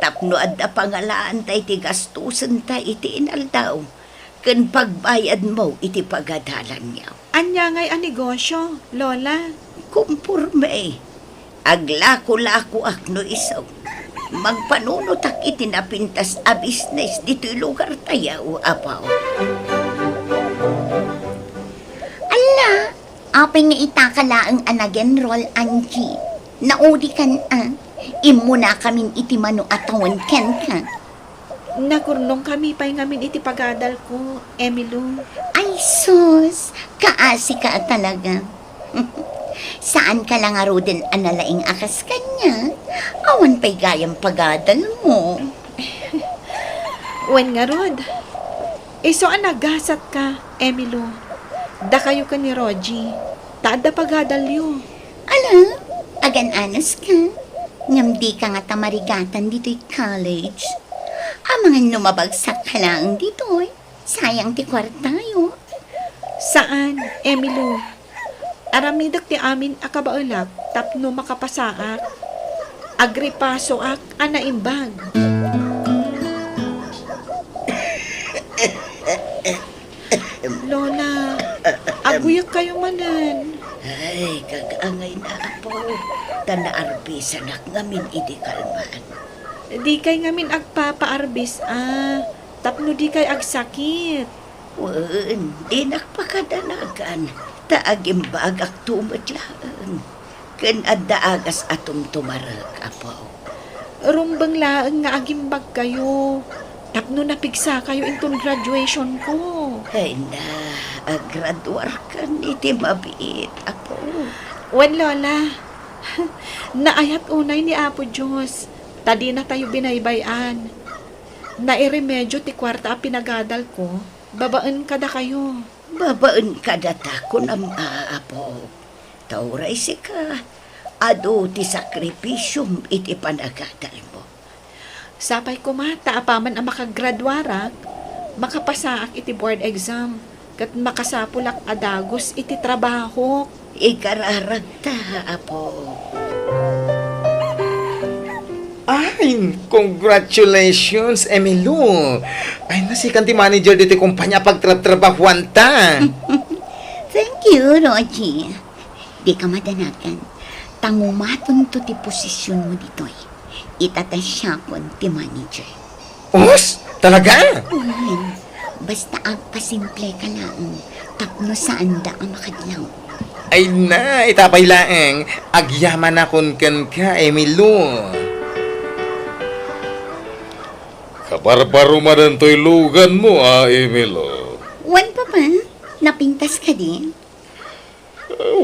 tapno adda pangalaanta iti gastosenta iti inaldaw, ken pagbayadmo iti pagadalanyo. Ania ngay a negosio, Lola? Kumporme. Aglako-lakoak no isu. Magpanunotak iti napintas a bisnes ditoy lugartayo, Apo. Alla, apay nga itaka laeng a nag-enroll, Angie? Naudikan a. Immunakamin iti mano a tawen kenka. Nagurnongkami pay ngamin iti pagadalko, Emilou. Ay sus, kaasika a talaga. Saanka la ngaruden a nalaing a kas kaniak? Awan pay gayam pagadalmo. Wen ngarud, isu a nagasatka, Emilou. Dakayo ken ni Rogie, ta adda pagadalyo. Ala, agan-anuska. Ngem dika ngata marigatan ditoy college. Amangan no mabagsak ka laeng ditoy, sayang ti kuartayo. Saan, Emilou. Aramidek ti amin a kabaelak tapno makapasaak. Agripasoak a naimbag. Lola, aguyekkayo manen. Ay, kag-angayna, Apo, ta naarbisanak ngamin idi kalman. Dikay ngamin agpapaarbis a, tapno dikay agsakit. Wen, dinak pakadanagan, ta agimbagakto met laeng. Ken adda agas a tumtumarek, Apo. Rumbeng laeng nga agimbagkayo tapno napigsakayo inton graduation ko. Ay na, agraduarkan iti mabiit, Apo. Wen, Lola, naayat unay ni Apo Dios, ta dinatayo binaybay-an. Nairemedio ti kuarta a pinagadalko babaen kadakayo. Babaen kadata, kunam a, Apo. Ta uray sika, adu ti sakripisiom iti panagadalmo. Sapay koma ta apaman a makagraduarak, makapasaak iti board exam, ket makasapulak a dagus iti trabahok. Ikararagta, Apo. Ay, congratulations, Emilio! Ay, nasikan ti manager ditoy kumpanya a pagtrabtrabahuanta. Thank you, Rogie. Dika madanagan. Ta ngumatonto ti posisionmo ditoy. Ita ta siakon ti manager. Os? Talaga? Wen, basta agpasimpleka laeng tapno saanda a makadlaw. Ay na, ita pay laeng, agyamanakon kenka, Emilio. Kabarbaro manen toy luganmo, a, Emilio. Wen, Papa, napintas kadi?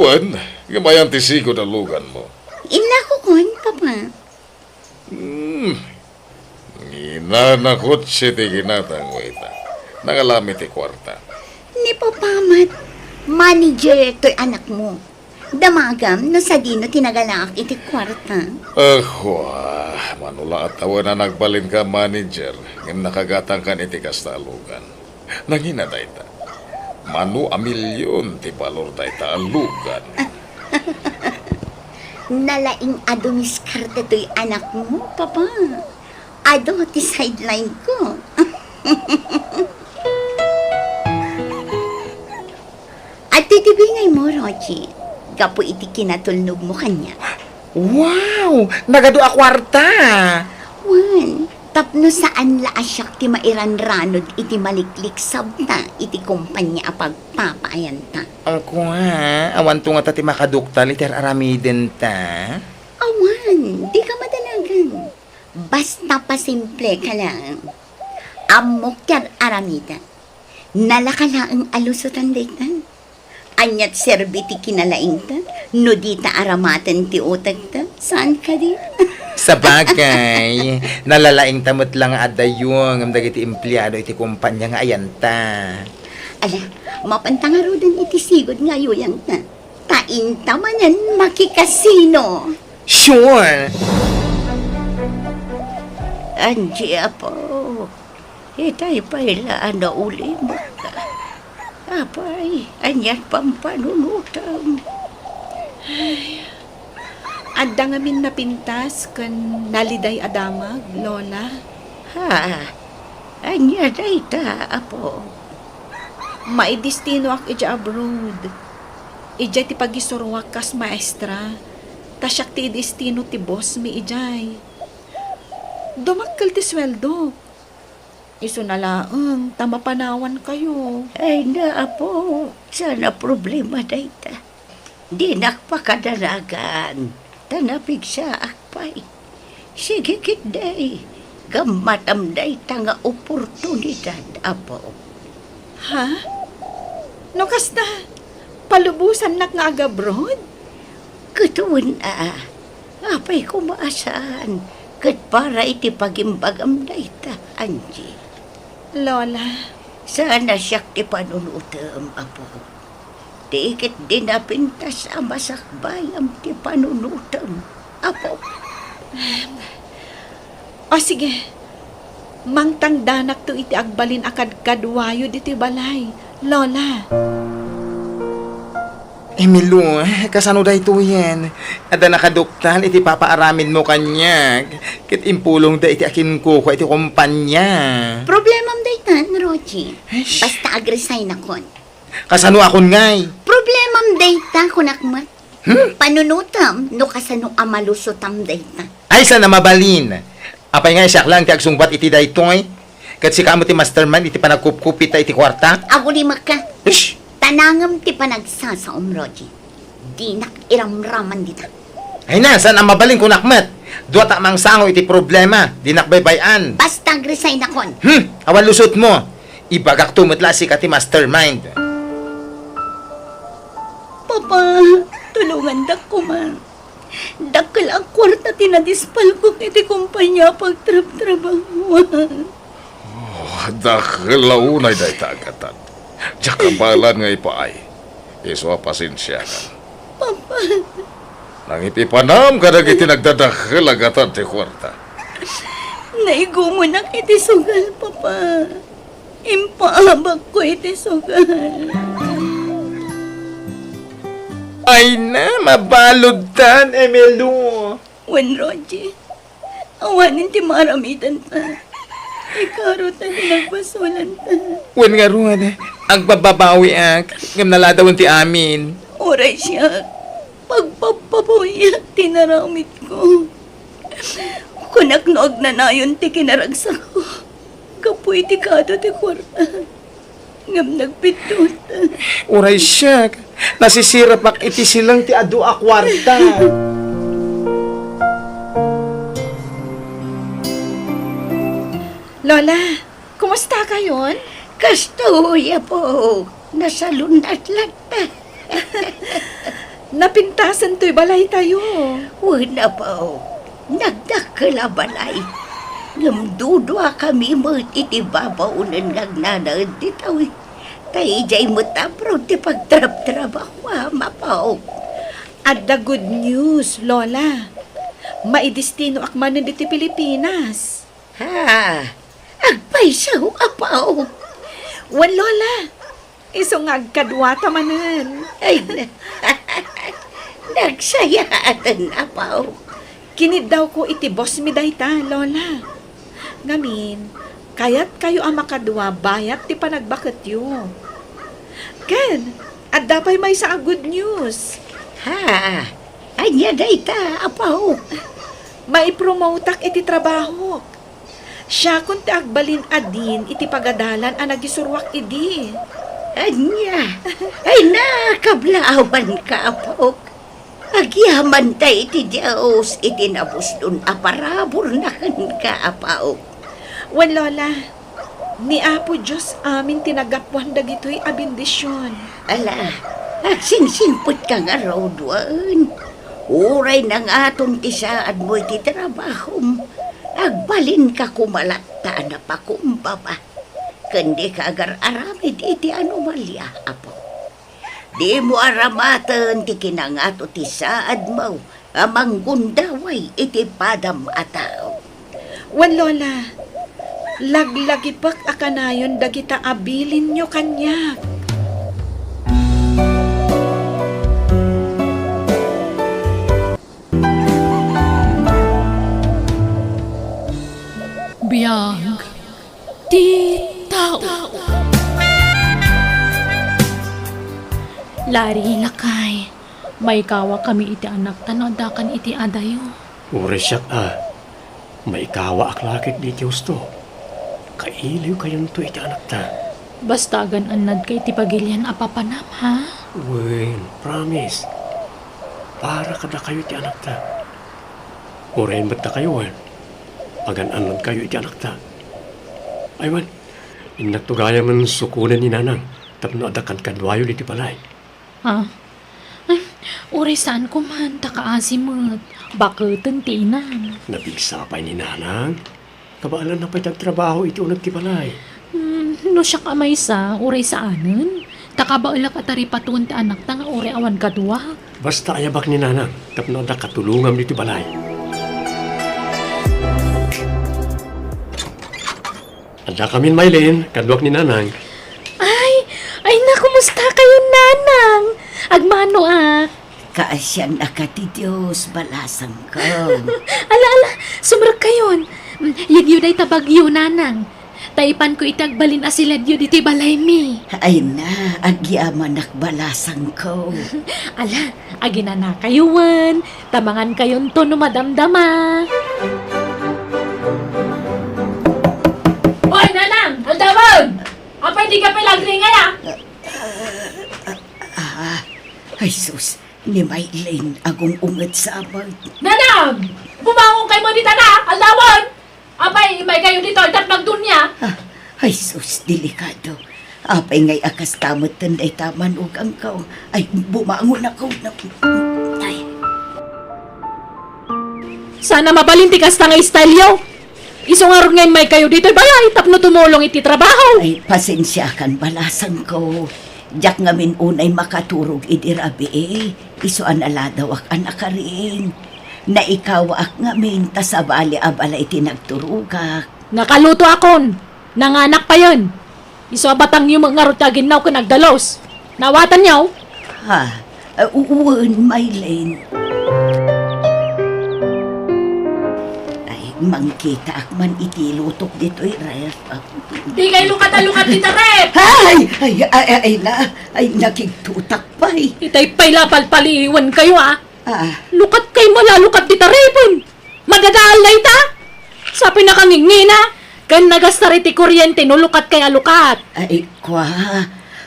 Wen, ngem ayan ti sigud a luganmo. Inakokon, Papa. Hmm. Nginanakotsi ti ginatangmo ita. Nangalami ti kuarta. Ni Papa met, manager toy anakmo. Damagam no sadino ti nagalaak iti kuarta. Ahua, mano la a tawen a nagbalinka a manager, ngem nakagatangkan iti kasta a lugan. Nangina dayta. Mano a milion ti balor dayta a lugan. Nalaing a dumiskarte toy anakmo, Papa. Adu ti sideline ko. Adtoy ti bingaymo, Rogie, gapu iti kinatulnogmo kaniak. Wow! Nagadu a kuarta! Wen, tapno saan la a siak ti mairanranod iti malikliksabta iti kompania a pagpapaayanta. Ang ko nga, awanto ngata ti makaduktal iti ar-aramidenta. Awan, dika madanagan. Basta pasimpleka laeng. Ammok ti ar-aramidek. Nalaka laeng a lusotan dayta. Ania ti serbi ti kinalaingta no dita aramaten ti utekta? Saan kadi? Sabagay, nalalaingta met la nga adda yu ngem dagiti empleado iti kompania nga ayanta. Ala, mapanta ngaruden iti sigud nga ayuyangta. Ta inta manen makikasino. Sure! Angie, Apo, itay pay la a naulimekka. Apay, aniat pampanunotem? Ay, adda ngamin napintas ken naliday a damag, Lola. Ha? Ania dayta, Apo? Maidestinoak idiay abroad. Idiay ti pagisuroak kas maestra, ta siak ti idestino ti boss mi idiay. Dumakkel ti sueldok. Isuna laeng ta mapanawankayo. Ay na, Apo, saan a problema dayta. Dinak pakadanagan, ta napigsaak pay. Sige ketdi, gammatam dayta nga oportunidad, Apo. Ha? No kasta, palubosannak nga agabroad? Ket wen a, apay koma a saan, ket para iti pagimbagam dayta, Angie. Lola. Saan a siak ti panunotem, Apo. Ti ketdi napintas a masakbayam ti panunotem, Apo. O sige, mangtangdanakto iti agbalin a kadkaduayo ditoy balay, Lola. Emilio, kasano daytoyen? Adda nakaduktal iti papaaramidmo kaniak, ket impulongda iti akinkukua iti kompania. Problemam daytan, Rogie. Eish. Basta agresign-akon. Kasanoakon ngay? Problemam dayta, kunak met. Hmm? Panunotam no kasano a malusotam dayta. Ay, saan a mabalin? Apay nga, siak laeng ti agsungbat iti daytoy? Ket sika met ti mastermind iti panagkupkupita iti kuarta? Agulimekka. Ish! Tanangem ti panagsasaom, Rogie. Dinak iramraman dita. Ay na, saan a mabalin, kunak met. Dua ta mangsango iti problema, dinak baybay-an. Basta agresign akon. Hmm, awan lusotmo. Ibagakto met la a sika ti mastermind. Papa, tulongandak koma. Dakkel a kuarta ti nadispalkok iti kompania a pagtrabtrabahoan. Oh, dakkel a unay dayta a gatad. Diak kabaelan nga ipaay. Isu a pasensiakan. Papa. Nangipipanam kadagiti nagdadakkel a gatad ti kuarta. Naigumonak iti sugal, Papa. Impaabakko iti sugal. Ay na, mabaludtan, Emilio. Wen, Roger, awanen ti maaramidanta. Ikaruta ti nagbasolanta. Wen ngarud, agbababawiak, ngem naladawen ti amin. Uray siak, pagpapabawyak ti naramidko. Kunak no agnanayon ti kinaragsakko gapu iti kado ti kuarta. Ngem nagbiddut. Uray siak, nasisirapak iti sileng ti adu a kuarta. Lola, kumusta kayon? Kastoy, apo. Nasalunnat latta. Napintasen toy balaytayo. Wen, apo. Nagdakkel a balay. Ngem duduakami met iti babaonen nga agnanaed ti tawi. Ta idiay met abroad ti pagtrabtrabahoam, apo. Adda good news, Lola. Maidestinoak manen ditoy Pilipinas. Ha? Agpayso, apo? Wen, Lola. Isu nga agkaduata manen. Ay, na-, nagsayaaten, apo. Kiniddawko iti boss mi dayta, Lola. Ngamin, kayatkayo a makadua bayat ti panagbaketyo. Ken, adda pay maysa a good news. Ha? Ania dayta, apo? Maipromotak iti trabahok. Siakon ti agbalin a dean iti pagadalan a nagisuruak idi. Ania? Ay, nakablaawanka, apok. Agyamanta iti Dios iti nabusdon a paraburna kenka, apok. Wen, Lola, ni Apo Dios amin ti naggapuan dagitoy a bendision. Ala, agsingsingpetka ngarud, wen. Uray nangaton ti saadmo iti trabahom, agbalinka koma latta a napakumbaba, ken dika agar-aramid iti anomalia, Apo. Dimo aramaten ti kinangato ti saadmo a manggundaway iti padam a tao. Wen, Lola, laglagipek a kanayon dagita a bilinyo kaniak. Biag ti tao. Lari, lakay, maikawakami iti anakta no addakan iti adayo. Uray siak a, maikawaak la ketdi iti husto. Kailiwkayonto iti anakta. Basta agan-annadka iti pagilian a papanam, ha? Wen, promise. Para kadakayo iti anakta. Uray met dakayo, wen, agan-annadkayo iti anakta. Ay, wen, innakto gayamen sukonen ni Nanang tapno adda kadkaduayo ditoy balay. Ah? Ay, uray saan koma, ta kaasi met. Baketen ti inam. Napigsa pay ni Nanang. Kabaelanna pay ti agtrabaho iti uneg ti balay. Hmm, no siak a maysa, uray saanen. Ta kabaelak a taripatoen ti anakta nga uray awan kaduak. Basta ayabak ni Nanang tapno adda katulongam ditoy balay. Addakamin, Maylin, kaduak ni Nanang. Ay, ay na, kumusta kayo, Nanang? Agmano, ah. Kaasiannaka ti Dios, balasangko. Ala, ala, sumrek kayon. Mm, yegyo dayta bagyo, Nanang. Ta ipanko iti agbalin a siledyo ditoy balaymi. Ay na, agyamanak, balasangko. Ala, aginanakayo wen, ta mangankayonto no madamdama. Oy, Nanang! Aldawon! Apay di ka pay lagringay, ah? Ah, ay sus, Ni Maylin, agung-unget sabet. Nanang! Bumangon kayo mo dita na! Aldawan! Apay, immay kayo ditoy, tapno agdunia? Ah, ay sus, delikado. Apay ngay a kasta metten dayta manugangko. Ay, bumangon ako. Ay. Sana mabalin ti kasta nga style yo. Isu ngarud nga immay kayo ditoy balay tapno tumulong iti trabaho. Ay, pasensiakan, balasangko. Diak ngamin unay makaturog idi rabii. Isu a naladawak a nakaring. Naikawaak ngamin ta sabali a balay ti nagturogak. Nakalutoakon. Nanganak payen. Isu a batangyo met ngarud ti aginnaw ken agdalus. Naawatanyo? Ha? Ah, u-, wen, Maylin. Ay, mangkitaak man iti lutok ditoy ref. Di kay lukat a lukat dita ref! Ay! Ay, ay, ay, ay, la. Ay, nakigtutak pay. Itay pay la palpaliiwan kayo, ah. Ah. Lukat kay malalukat dita repen. Madadaal na ita. Sa pinakangingina, ken nagastar iti kuryente no lukat kay a lukat. Ay, kwa.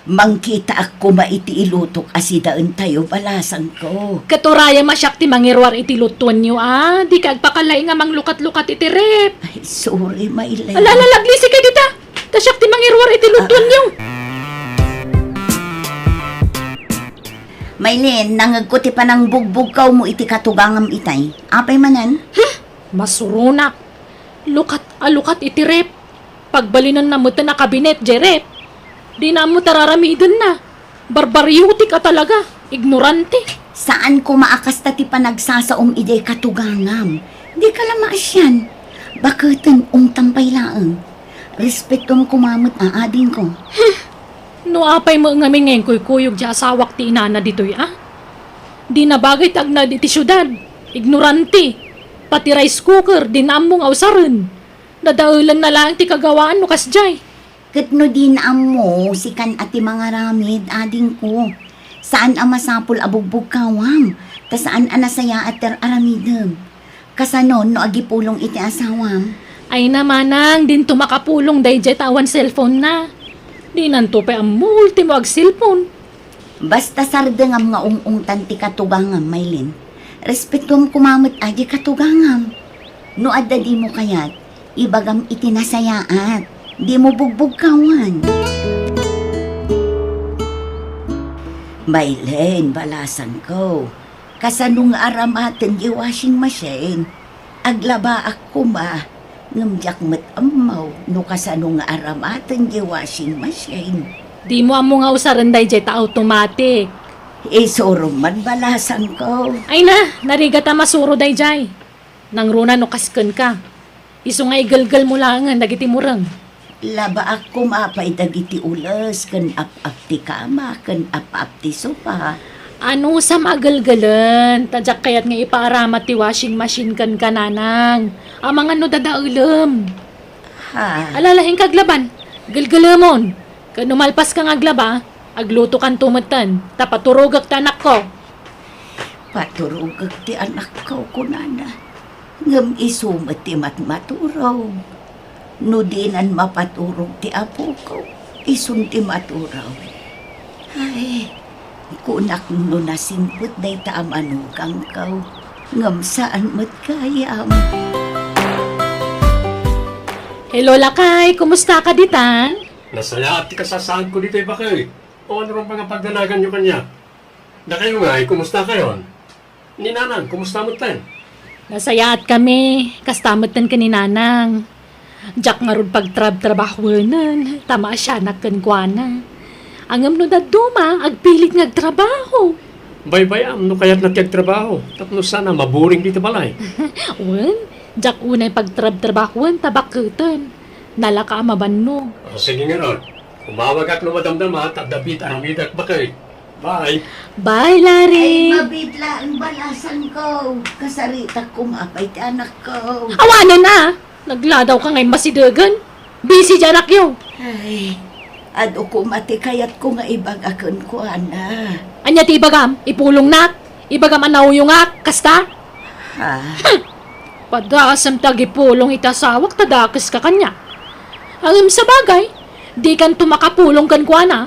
Mangkitaak koma iti ilutok a sidaentayo, balasangko. Ket urayem a siak ti mangiruar iti lutoenyo, a. Di ka agpakalaing a manglukat-lukat iti ref. Ay, sorry, Maylin. Ala, ala, aglisi kay dita. Ta siak ti mangiruar iti lutoenyo. Maylin, nangegko ti panangbugbugkawmo iti katugangam itay. Apay manen? Huh! Masuronak. Lukat a lukat iti ref. Pagbalinenna metten a kabinet, jay ref. Dina ammo ti ar-aramidenna. Barbariotik a talaga. Ignorante. Saan koma a kasta ti panagsasaom idiay katugangam. Dika la maasian. Baketen, ungtam pay laeng. Respetuam koma met a adingko. Hmm. No apay met ngamin nga inkuykuyog ti asawak ti inana ditoy, a? Dina bagay ti agnaed iti siudad. Ignorante. Pati rice cooker, dina ammo nga usaren. Dadaelenna laeng ti kagawaan no kasdiay. Ket no dina ammo, sikan a ti mangaramid, adingko. Saan a masapul a bugbugkawam, ta saan a nasayaat ti ar-aramidem. Kasano no agipulong iti asawam? Ay na, manang, dinto makapulong daydiay ta awan cellphone na. Dinanto pay ammo, ultimo agcellphone. Basta sardengam nga ung-ungtan ti katugangam, Maylin. Respetuam koma met a di katugangam. No adda dimo kayat, ibagam iti nasayaat. Dimo bugbugkawan. Maylin, balasangko. Kasano nga aramaten di washing machine? Aglabaak koma, ngem diak met ammo no kasano nga aramaten di washing machine. Dimo ammo nga usaren daydiay ta automatic. Isurom man, balasangko. Ay na, narigat a masuro daydiay. Nangruna no kas kenka. Isu nga igelgelmo laengen dagiti mureng. Labaak koma pay dagiti ules ken ap-ap ti kama ken ap-ap ti sopa. Anusam a gelgelen, ta diak kayat nga ipaaramat ti washing machine kenka, nanang. Amangan no dadaelem. Ha? Alalaing ka aglaban. Gelgelemon. Ken no malpaska nga aglaba, aglutokanto metten, ta paturogek ti anakko. Paturogek ti anakko, kunana. Ngem isu met ti matmaturog. No dinan mapaturog ti apoko, isun ti maturog. Ay, kunak no nasingpet dayta a manugangko, ngem saan met gayam. Hello, lakay. Kumusta ka ditan? Nasayaat ti kasasaadko ditoy, bakay. O, ano ron pay nga pagdanaganyo kaniak? Dakayo ngay, kumusta kayon? Ni Nanang, kumusta metten? Nasayaat kami, kasta metten ken ni Nanang. Diak ngarud pagtrabtrabahuen, ta maasianak kenkuana. Ngem no dadduma, agpilit nga agtrabaho. Baybay-am no kayatna ti agtrabaho, tapno saan a maburing dita balay. Wen, diak unay pagtrabtrabahuen ta bakketen. Nalaka a mabannog. O, sige ngarud. Umawagak no madamdama, ta adda biit aramidek, bakay. Bye. Bye, Larry. Ay, mabiit laeng, balasangko. Kasaritak koma pay ti anakko. Awanen a! Nagladaw ka ngay masidegen. Busy di anakyo. Ay, adu koma ti kayatko nga ibaga kenkuana. Ania ti ibagam? Ipulongnak? Ibagam a nauyongak? Kasta? Ha? Hmm. Padasem ti agipulong iti asawak ta dakeska kaniak. Ngem sabagay, dikanto makapulong kenkuana.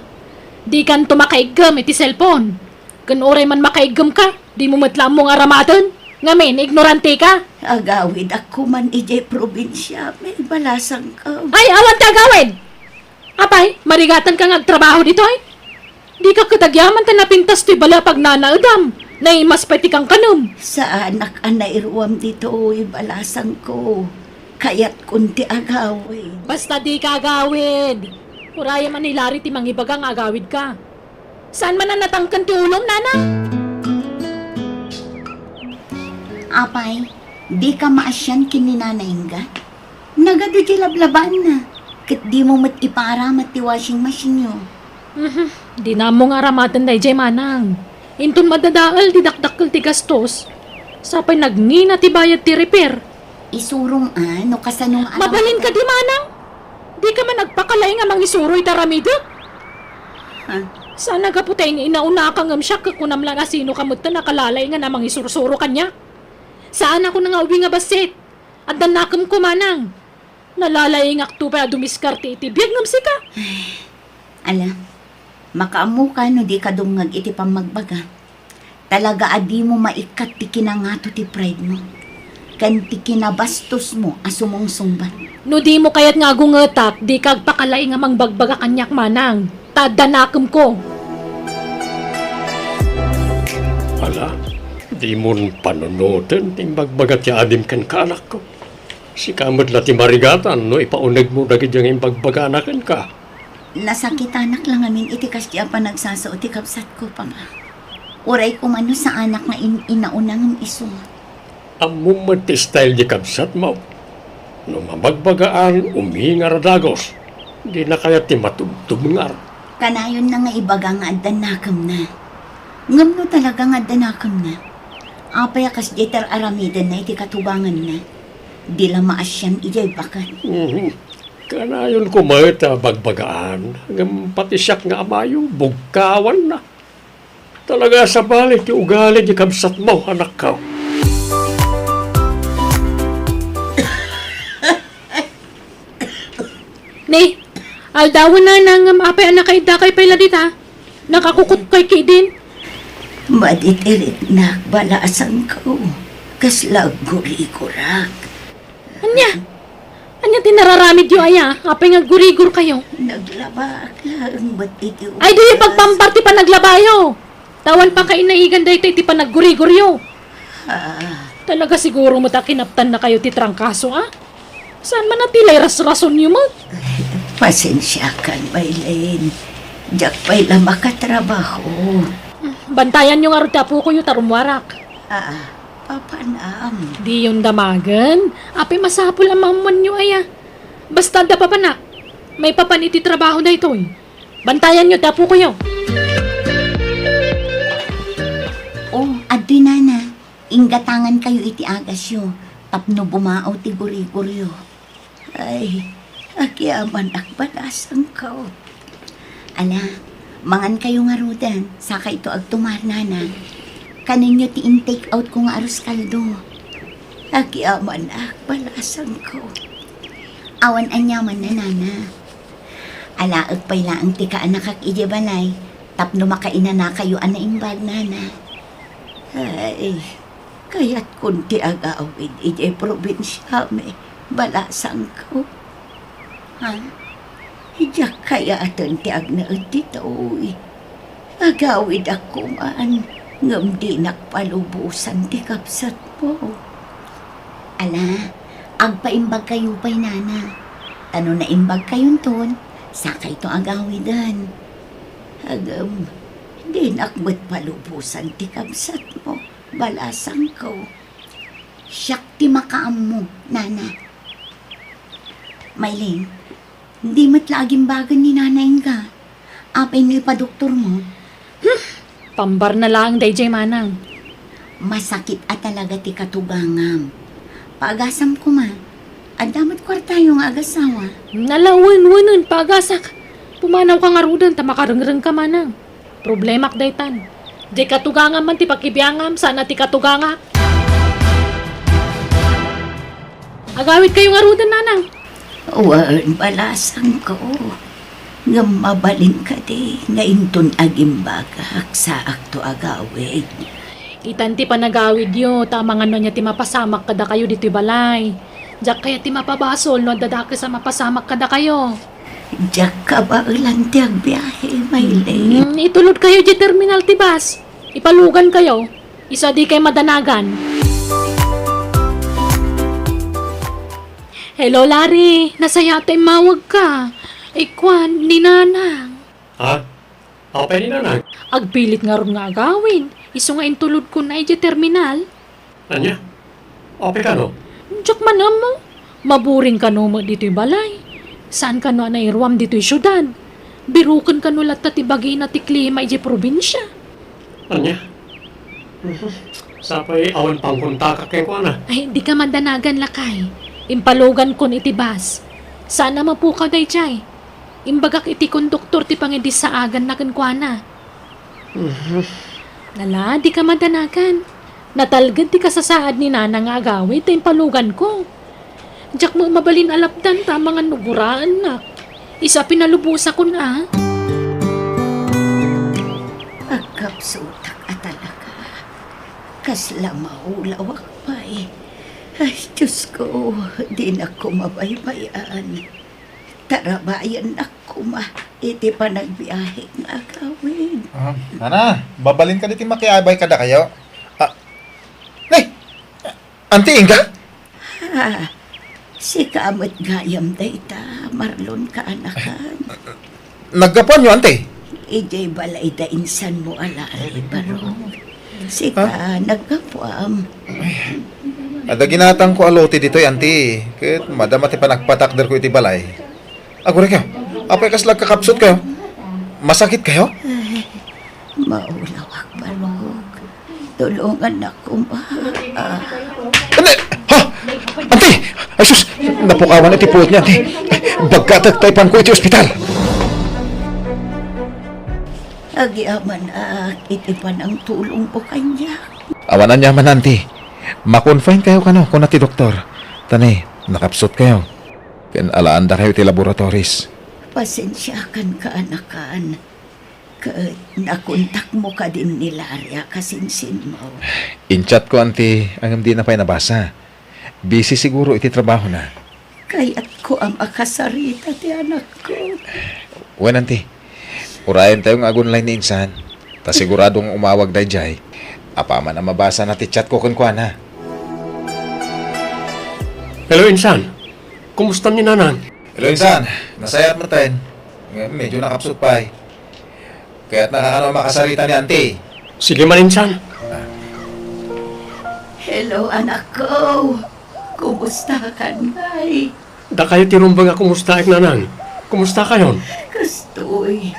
Dikanto makaiggem iti cellphone. Ken uray man makaiggemka, dimo met la ammo nga aramaten. Ngamin, ignorantika. Agawidak koma idiay probinsia, may balasangko. Ay, awan ti agawid! Apay, marigatanka nga agtrabaho ditoy? Dika ket agyaman ta napintas toy bale a pagnanaedam. Naimas pay ti kankanem. Saanak a nairuam ditoy, balasangko. Kayatkon ti agawid. Basta dika agawid. Urayem a ni Larry ti mangibaga nga agawidka. Saan man a natangken ti ulom, nana? Apay, dika maasian ken ni Nana Inga? Nagadu diay lablabaanna, ket dimo met ipaaramat ti washing machine-yo. Mhm, dina ammo nga aramaten daydiay, manang. Inton madadael ti dakdakkel ti gastos, sapay nagngina ti bayad ti repair. Isurom a, no kasano nga alam. Mabalin kadi, manang? Dika man agpakalaing a mangisuro iti aramidek? Ha? Saan a gapu ta in-inaunaka ngem siak ket kunam laeng a sinoka met ta nakalalaingan a mangisursuro kaniak? Saan a kuna nga ubing a bassit. Adda nakemko, manang. Nalalaingakto pay a dumiskarte iti biag ngem sika. Ala, makaammoka no dika dumngeg iti pammagbaga. Talaga a dimo maikkat ti kinangato ti pride-mo ken ti kinabastosmo a sumungsungbat. No dimo kayat nga agungetak, dika agpakalaing a mangbagbaga kaniak, manang, ta adda nakemko. Ala, dimon panunoten ti imbagbaga ti adim kenka, anakko. Sika met la ti marigatan no ipaunegmo dagiti nga imbagbagana kenka. Nasakitanak la ngamin iti kasdi a panagsasao ti kabsatko, Papa. Uray koma no saanak nga in-inauna ngem isu. Ammom met ti style ti kabsatmo. No mabagbagaan, umingar a dagus. Dina kayat ti matubtubngar. Kanayonna nga ibaga nga adda nakemna. Ngem no talaga nga adda nakemna, apay a kasdiay ti ar-aramidenna iti katuganganna? Di la maasian idiay baket. Mhm. Kanayon koma met a bagbagaan, ngem pati siak nga amayo, bugkawanna. Talaga a sabali ti ugali ti kabsatmo, anakko. Ni, aldawen, nana, ngem apay a nakaiddakay pay la dita? Nakakukutkay ketdin? Madi ti riknak, balasangko. Kasla aggurigurak. Ania? Ania ti nararamidyo aya? Apay nga aggurigorkayo? Naglabaak laeng met iti oras. Ay, diyo pagpampar ti panaglabayo. Ta awan pakainaigan daytoy iti panaggurigoryo. Ah. Talaga siguro met a kinaptannakayo ti trangkaso, a? Saan man a ti lay rasrasonyo met? Pasensiakan, Maylin. Diak pay la makatrabaho. Bantayanyo ngarud ti apokoyo ta rummuarak. Ah, papanam. Diyon damagen. Apay masapul a maammoanyo aya. Basta adda papanak, maipapan iti trabaho daytoy. Bantayanyo ti apokoyo. Oh, adtoy, nana. Inggatangankayo iti agasyo tapno bumaaw ti gurigoryo. Ay, agyamanak, balasangko. Ala, mangankayo ngaruden, sakayto agtumar, nana. Kanenyo ti in-take out ko nga arroz caldo. Agyamanak, balasangko. Awan aniamanna, nana. Alaek pay laeng ti kaanakak idiay balay tapno makainanakayo a naimbag, nana. Ay, kayatkon ti agawid idiay probinsiami, balasangko. Ha? Diak kayaten ti agnaed ditoy. Agawidak koman, ngem dinak palubosan ti kabsatmo. Ala, agpaimbagkayo pay, nana. Ta no naimbagkayonton, sakayto agawiden. Ngem, dinak met palubosan ti kabsatmo, balasangko. Siak ti makaammo, nana. Maylin, di met la agimbagen ni Nana Inga. Apay no ipadoktormo? Hmm, pambarna laeng daydiay, manang. Masakit a talaga ti katugangam. Paagasam koma. Adda met kuartayo nga agasawa. Nala, wen, wenen, paagasak. Pumanawka ngaruden ta makarengrengka, manang. Problemak daytan. Diay katugangam man ti pakibiangam, saan a ti katugangak. Agawidkayo ngaruden, nanang. Wen, balasangko. Ngem mabalin kadi nga inton agimbagak, saakto agawid? Itan ti panagawidyo, ta amangan no ania ti mapasamak kadakayo ditoy balay. Diak kayat ti mapabasol no adda dakes a mapasamak kadakayo. Diak kabaelan ti agbiahe, Maylin. Hmm, itulodkayo diay terminal ti bus. Ipalugankayo. Isu a dikay madanagan. Hello, Larry. Nasayaat ta immawagka. Ikuan, ni Nanang. Ha? Apay ni Nanang? Agpilit ngarud nga agawid. Isu nga intulodkon idiay terminal. Ania? Apay kano? Diak man ammo. Maburing kano met ditoy balay. Saan kano a nairuam ditoy siudad. Biroken kano latta ti bagina ti klima idiay probinsia. Ania? Sapay awan pangkontakak kenkuana. Ay, dika madanagan, lakay. Impalugankon iti bus. Saan a mapukaw daydiay. Imbagak iti konduktor ti pangidisaaganna kenkuana. Mhm. Ala, dika madanagan. Natalged ti kasasaad ni Nanang nga agawid ta impaluganko. Diak met mabalin a lapdan ta amangan no guraennak. Isu a pinalubosakon a. Agkapsutak a talaga. Kasla maulawak pay. Ay, Diosko, dinak koma baybay-an. Tarabayannak koma iti panagbiahek nga agawid. Ah, Nana, mabalin kadi ti makiabay kadakayo? Ah, ni, Auntie Inga? Ah, sika met gayam dayta, Marlon kaanakan. Naggapuanyo, Auntie? Idiay balay da insanmo a Larry, Barok. Sika, naggapuam. Adda ginatangko a lote ditoy, Auntie. Ket madama ti panagpatakderko iti balay. Aguraykayo, apay kasla agkakapsutkayo? Masakitkayo? Ay, maulawak, Barok. Tulongannak koma. Ah. Ante! Ha? Ante! Ay, sus! Napukawan iti puot ni Ante. Bagkatek ta ipanko iti ospital. Agyamanak iti panangtulongmo kaniak. Awan aniaman, Ante. Ma-confine kayo kano, kuna ti doktor. Ta ni, nakapsutkayo. Ken alaandakayo iti laboratories. Pasensiakan, kaanakan. Ket nakontakmo kadin ni Larry a kasinsinmo? In-chatko, Auntie, ngem dina pay nabasa. Busy siguro iti trabahona. Kayatko a makasarita ti anakko. Wen, Auntie. Urayentayo nga agunlay ni insan. Ta sigurado nga umawag daydiay. Apaman a mabasana ti chatko kenkuana. Hello, insan. Kumusta ni Nanang? Hello, insan. Nasayaat metten. Ngem medyo nakapsut pay. Kayatna kano a makasarita ni Auntie. Sige man, insan. Hello, anakko. Kumusta kan, Nay? Dakayo ti rumbeng a kumustaek, Nanang. Kumustakayon? Kastoy.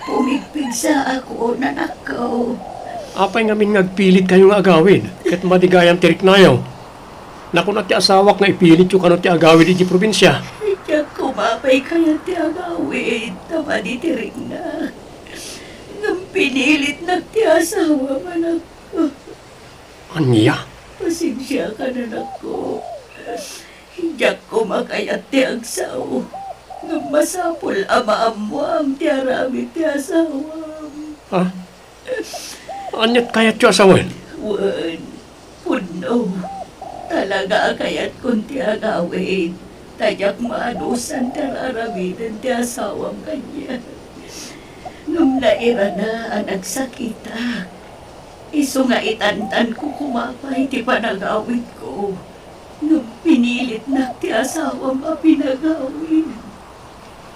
Pumigpigsaakon, anakko. Apay ngamin nga agpilitkayo nga agawid, ket madi gayam ti riknayo? Nakuna ti asawak nga ipilityo kano ti agawid iti probinsia. Diak koma pay kayat ti agawid, ta madi ti riknak. Ngem pinilitnak ti asawam, anakko. Ania? Pasensiakan, anakko. Diak koma kayat ti agsao. Ngem masapul a maammoam ti aramid ti asawam. Ha? Ania't kayatyo a sawen? Wen, pudno. Talaga a kayatkon ti agawid, ta diak maanusan ti ar-aramiden ti asawam kaniak. Ngem nairana a nagsakitak. Isu nga itantanko koma pay ti panagawidko. Ngem pinilitnak ti asawam a pinagawid.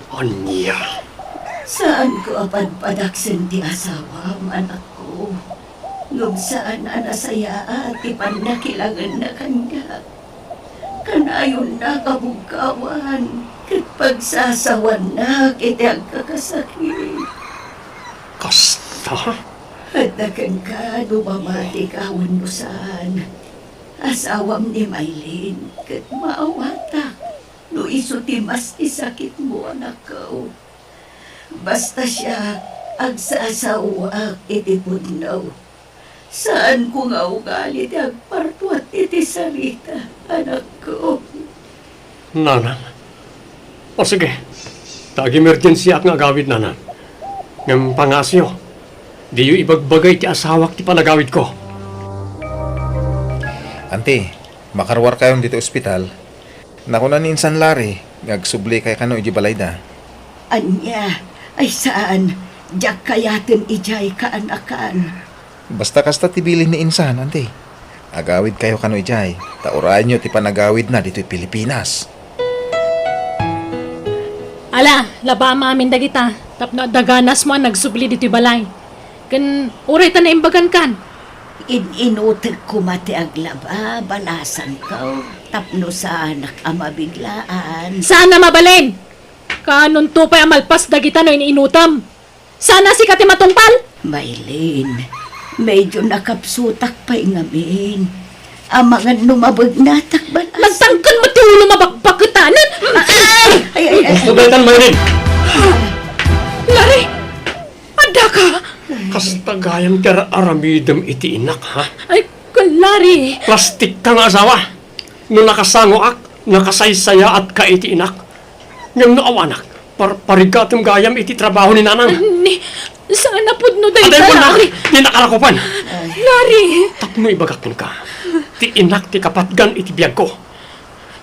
Ania? Saanko a padpadaksen ti asawam, anakko. Ngem saan a nasayaat ti pannakilangenna kaniak. Kanayonnak a bugkawan ket pagsasawannak iti agkakasakit. Kasta? Adda kenka no mamatika wenno saan. Asawam ni Maylin ket maawatak no isu ti mas isakitmo, anakko. Basta siak, agsasaoak iti pudno. Saanko nga ugali ti agpartuat iti sarita, anakko. Nanang. O sige. Nag-emergensiak nga agawid, Nanang. Ngem pangngaasim, diyo ibagbaga iti asawak ti panagawidko. Anti, makaruarkayon ditoy ospital. Nakuna ni Insan Larry nga agsublikayo kano idiay balayda. Ania? Ay saan, diak kayaten idiay kaanakan. Basta kasta ti bilin ni Insan, Anti. Agawidkayo kano idiay, ta urayenyo ti panagawidna ditoy Pilipinas. Ala, labam amin dagita, tapno adda ganasmo a nagsubli ditoy balay. Ken uray ta naimbagankan. In-inutek koma ti aglaba, balasangko, tapno saanak a mabiglaan. Saan a mabalin? Kaanonto pay a malpas dagita no in-inutem? Saan a sika ti matungpal? Maylin, medyo nakapsutak pay ngamin. Amangan no mabegnatak balas. Nagtangken met ti ulo mabakbaketanan. Ay, ay, ay, ay. Gusto daytan, Maylin. Larry! Adda ka? Kasta gayam ti ar-aramidem iti inak, ha? Ay, Larry! Plastik ka nga asawa. No nakasangoak, nakasaysayaat ka iti inak. Ngem no awanak, par-, parigatem gayam iti trabaho ni Nanang. Ni, saan a pudno dayta, Larry. Di nakarakupan. Larry! Tapno ibagak kenka, ti inak ti kapatgan iti biagko.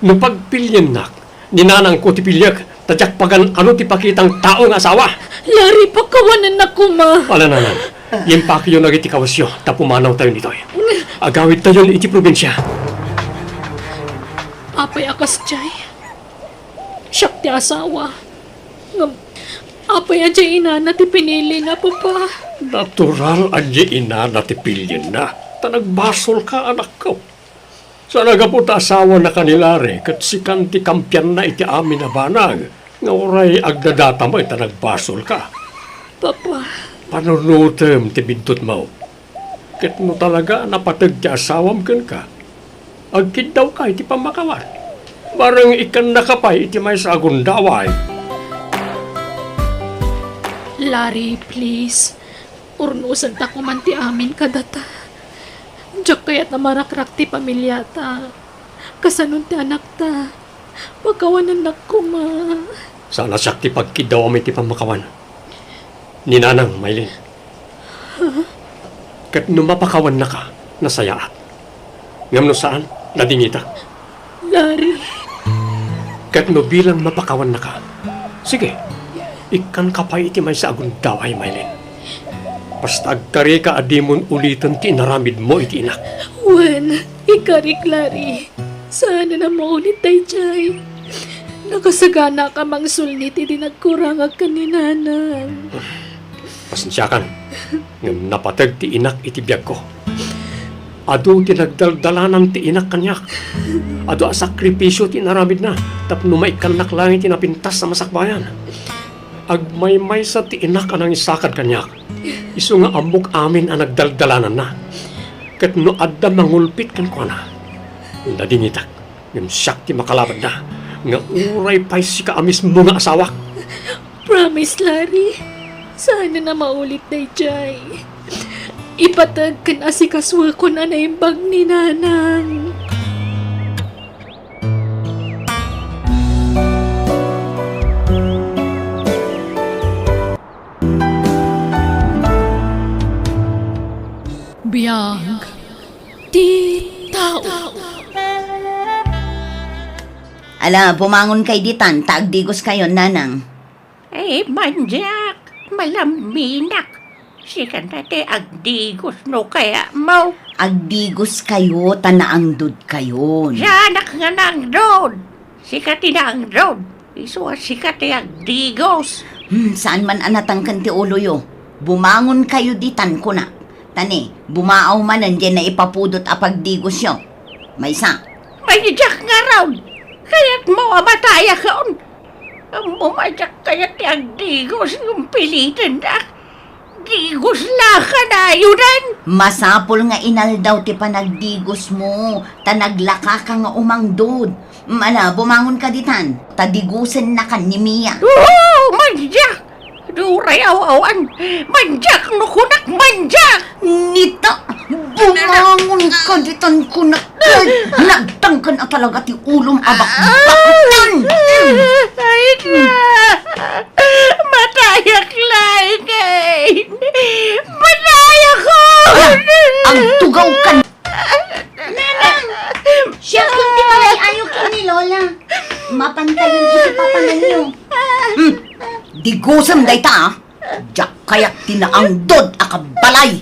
No pagpiliennak, ni Nanangko ti piliek, ta diak pagan-ano ti pakitang tao nga asawa. Larry, pakawanennak koma. Ala, Nanang, impakyo dagiti kawesyo, ta pumanawtayon ditoy. Agawidtayon iti probinsia. Apay a kasdiay? Siak ti asawa. Ngem, apay a diay inana ti pinilina, Papa? Natural a diay inana ti pilienna. Ta nagbasolka, anakko. Sa nagapu ta asawanaka ni Larry, ket sikan ti kampianna iti amin a banag, nga uray agdadata met ta nagbasolka. Papa. Panunotem ti bidutmo. Ket no talaga a napateg ti asawam kenka, agkiddawka iti pammakawan. Bareng ikkannaka pay iti maysa a gundaway. Larry, please. Urnosenta koman ti amin kadata. Diak kayat a marakrak ti pamiliata. Kasanon ti anakta? Pakawanennak koma. Saan a siak ti pagkiddawam iti pammakawan. Ni Nanang, Maylin. Ket no mapakawannaka, nasayaat. Ngem no saan, nadingitak. Larry. Ket no bilang mapakawannaka, sige, ikkanka pay iti maysa a gundaway, Maylin. Basta agkarika a dimon uliten ti inaramidmo iti inak. Wen, ikarik, Larry. Saanen a maulit daydiay. Nakasaganaak a mangsulnit idi nagkurangak ken ni Nanang. Pasensiakan, ngem napateg ti inak iti biagko. Adu ti nagdaldalanan ti inak kaniak. Adu a sakripisio ti inaramidna tapno maikkannak laeng iti napintas a masakbayan. Agmaymaysa ti inak a nangisakad kaniak. Isu nga ammok amin a nagdaldalananna. Ket no adda mangulpit kenkuana, nadingitak. Ngem siak ti makalabanna, nga uray pay sika a mismo nga asawak. Promise, Larry. Saanen a maulit daydiay. Ipateg ken asikasuekon a naimbag ni Nanang. Biag ti tao. Ala, bumangonkay ditan, ta agdigoskayon, Nanang. Ay, mandiak, malaminak. Sika ti agdigos no kayatmo. Agdigoskayo, ta naangdodkayon. Saanak nga naangdod. Sika ti naangdod. Isu a sika ti agdigos. Hmm, saan man a natangken ti uloyo. Bumangonkayo ditan, kuna. Ta ni, bumaaw manen diay naipapudot a pagdigosyo. Maysa. Maydiak ngarud. Kayatmo a matayakon. Ammom a diak kayat ti agdigos ngem pilitendak. Digos la kanayon. Masapul nga inaldaw ti panagdigosmo, ta naglakaka nga umangdod. Ala, bumangonka ditan, ta digosennakan ni Mia. Oo, mandiak! Uray aw-awan, mandiak no kunak, mandiak! Nita, bumangonka ditan, kunak. Nagtangken a talaga ti ulom a bakbaketan. Ay, na! Digosem dayta, a. Diak kayat ti naangdod a kabbalay.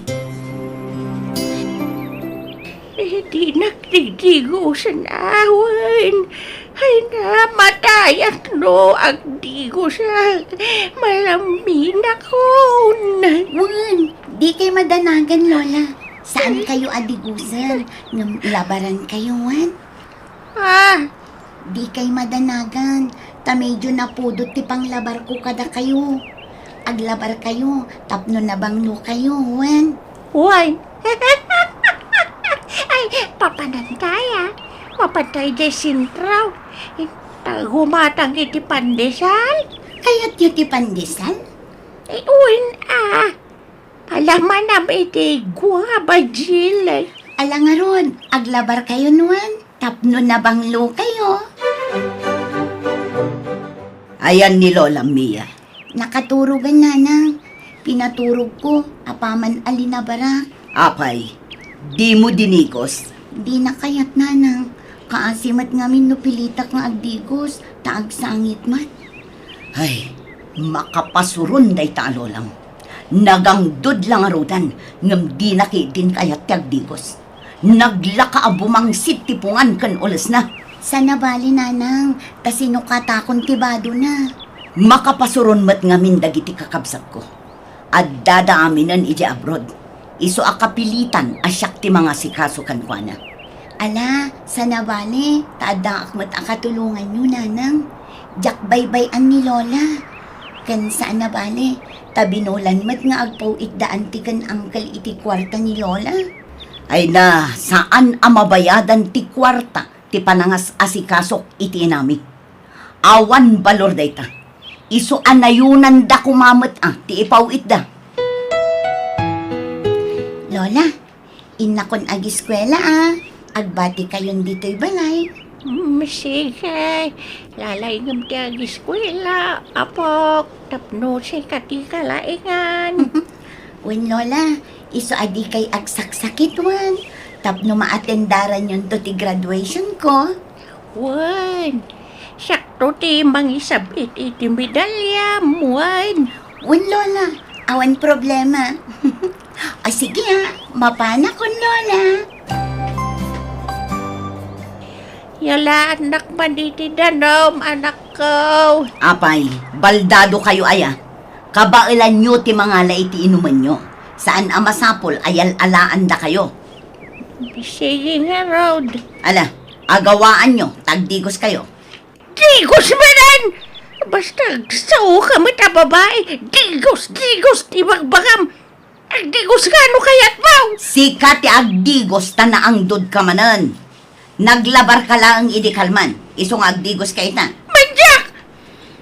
Eh, dinak digdigosen awen. Ay, namatayak no agdigosak. Malamminakon. Wen, dikay madanagan, Lola. Saan kayo a digosen, ngem labaran kayo, wen? Ah, dikay madanagan, ta medyo napudot ti panglabarko kadakayo. Aglabar kayo tapno nabanglo kayo, wen? Wen. Ay, papanantay, a. Mapantay diay sentro. Tagumatang iti pandesal. Kayatyo ti pandesal? Eh, wen, a. Alamanam iti guava jelly. Ala ngarud, aglabar kayo, wen, tapno nabanglo kayo. Ayan ni Lola Mia. Nakaturogan, Nanang. Pinaturogko, apaman a linabarak. Apay, dimo dinigos? Dina kayat, Nanang. Kaasi met ngamin no pilitak nga agdigos, ta agsangit met. Ay, makapasuron dayta a lolam. Nagangdod la ngaruden, ngem dina ketdin kayat ti agdigos. Naglaka a bumangsit ti pungan ken ulesna. Saan a bali, Nanang, ta sinukatakon ti badona. Makapasuron met ngamin dagiti kakabsatko. Addada aminen idiay abroad. Isu a kapilitan a siak ti mangasikaso kenkuana. Ala, saan a bali, ta addaak met a katulonganyo, Nanang. Diak baybay-an ni Lola. Ken saan a bali, ta binulan met nga agpaw-itdaan ti ken uncle iti kuarta ni Lola. Ay na, saan a mabayadan ti kuarta ti panangas-asikasok iti inami. Awan balor dayta. Isu a nayonanda koma met a ti ipaw-itda. Lola, innakon agiskuela a. Agbati kayon ditoy balay. Mm, sige. Lalayngem ti agiskuela, apok, tapno sika ti kalaengan. Wen, Lola, isu a dikay agsaksakit wen, tapno maatendaranyon to ti graduation ko. Wen, siakto ti mangisab-it iti medalyam, wen. Wen, Lola, awan problema. O sige a, mapanakon, Lola. Yalaannak man iti danum, anakko. Apay, baldado kayo aya. Kabaelanyo ti mangala iti inumenyo. Saan a masapul a yal-alaandakayo. Sige ngarud. Ala, agawaanyo, ta agdigos kayo. Digos manen! Basta agsaoka met a babai, digos, digos ti bagbagam. Agdigos ka no kayatmo! Sika ti agdigos ta naangdodka manen. Naglabarka laeng idi kalman, isu nga agdigoska ita. Mandiak!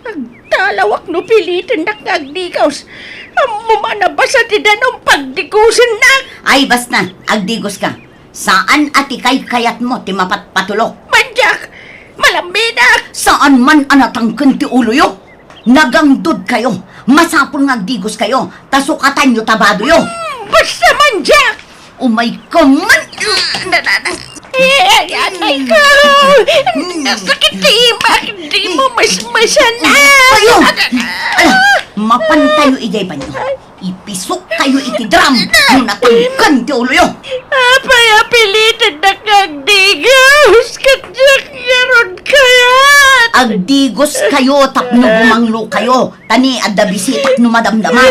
Agtalawak no pilitennak nga agdigos. Ammom a nabasa ti danum pagdigosennak. Ay, basta, agdigoska. Saan a ti kaykayatmo ti mapatpatulok. Mandiak! Malamminak! Saan man a natangken ti uloyo. Nagangdodkayo. Masapul nga agdigoskayo, ta sukatanyo ta badoyo. Mm, basta mandiak! Umayka man! Eh, atay ko! Nasakit ti imak! Dimo masmasan, a! Kayo! Ala, mapantayo idiay banyo. Ipisok kayo iti drum no natangken ti uloyo. Apay a pilitennak nga agdigos? Ket diak ngarud kayat. Agdigos kayo tapno bumanglo kayo. Ta ni adda bisitak no madamdama.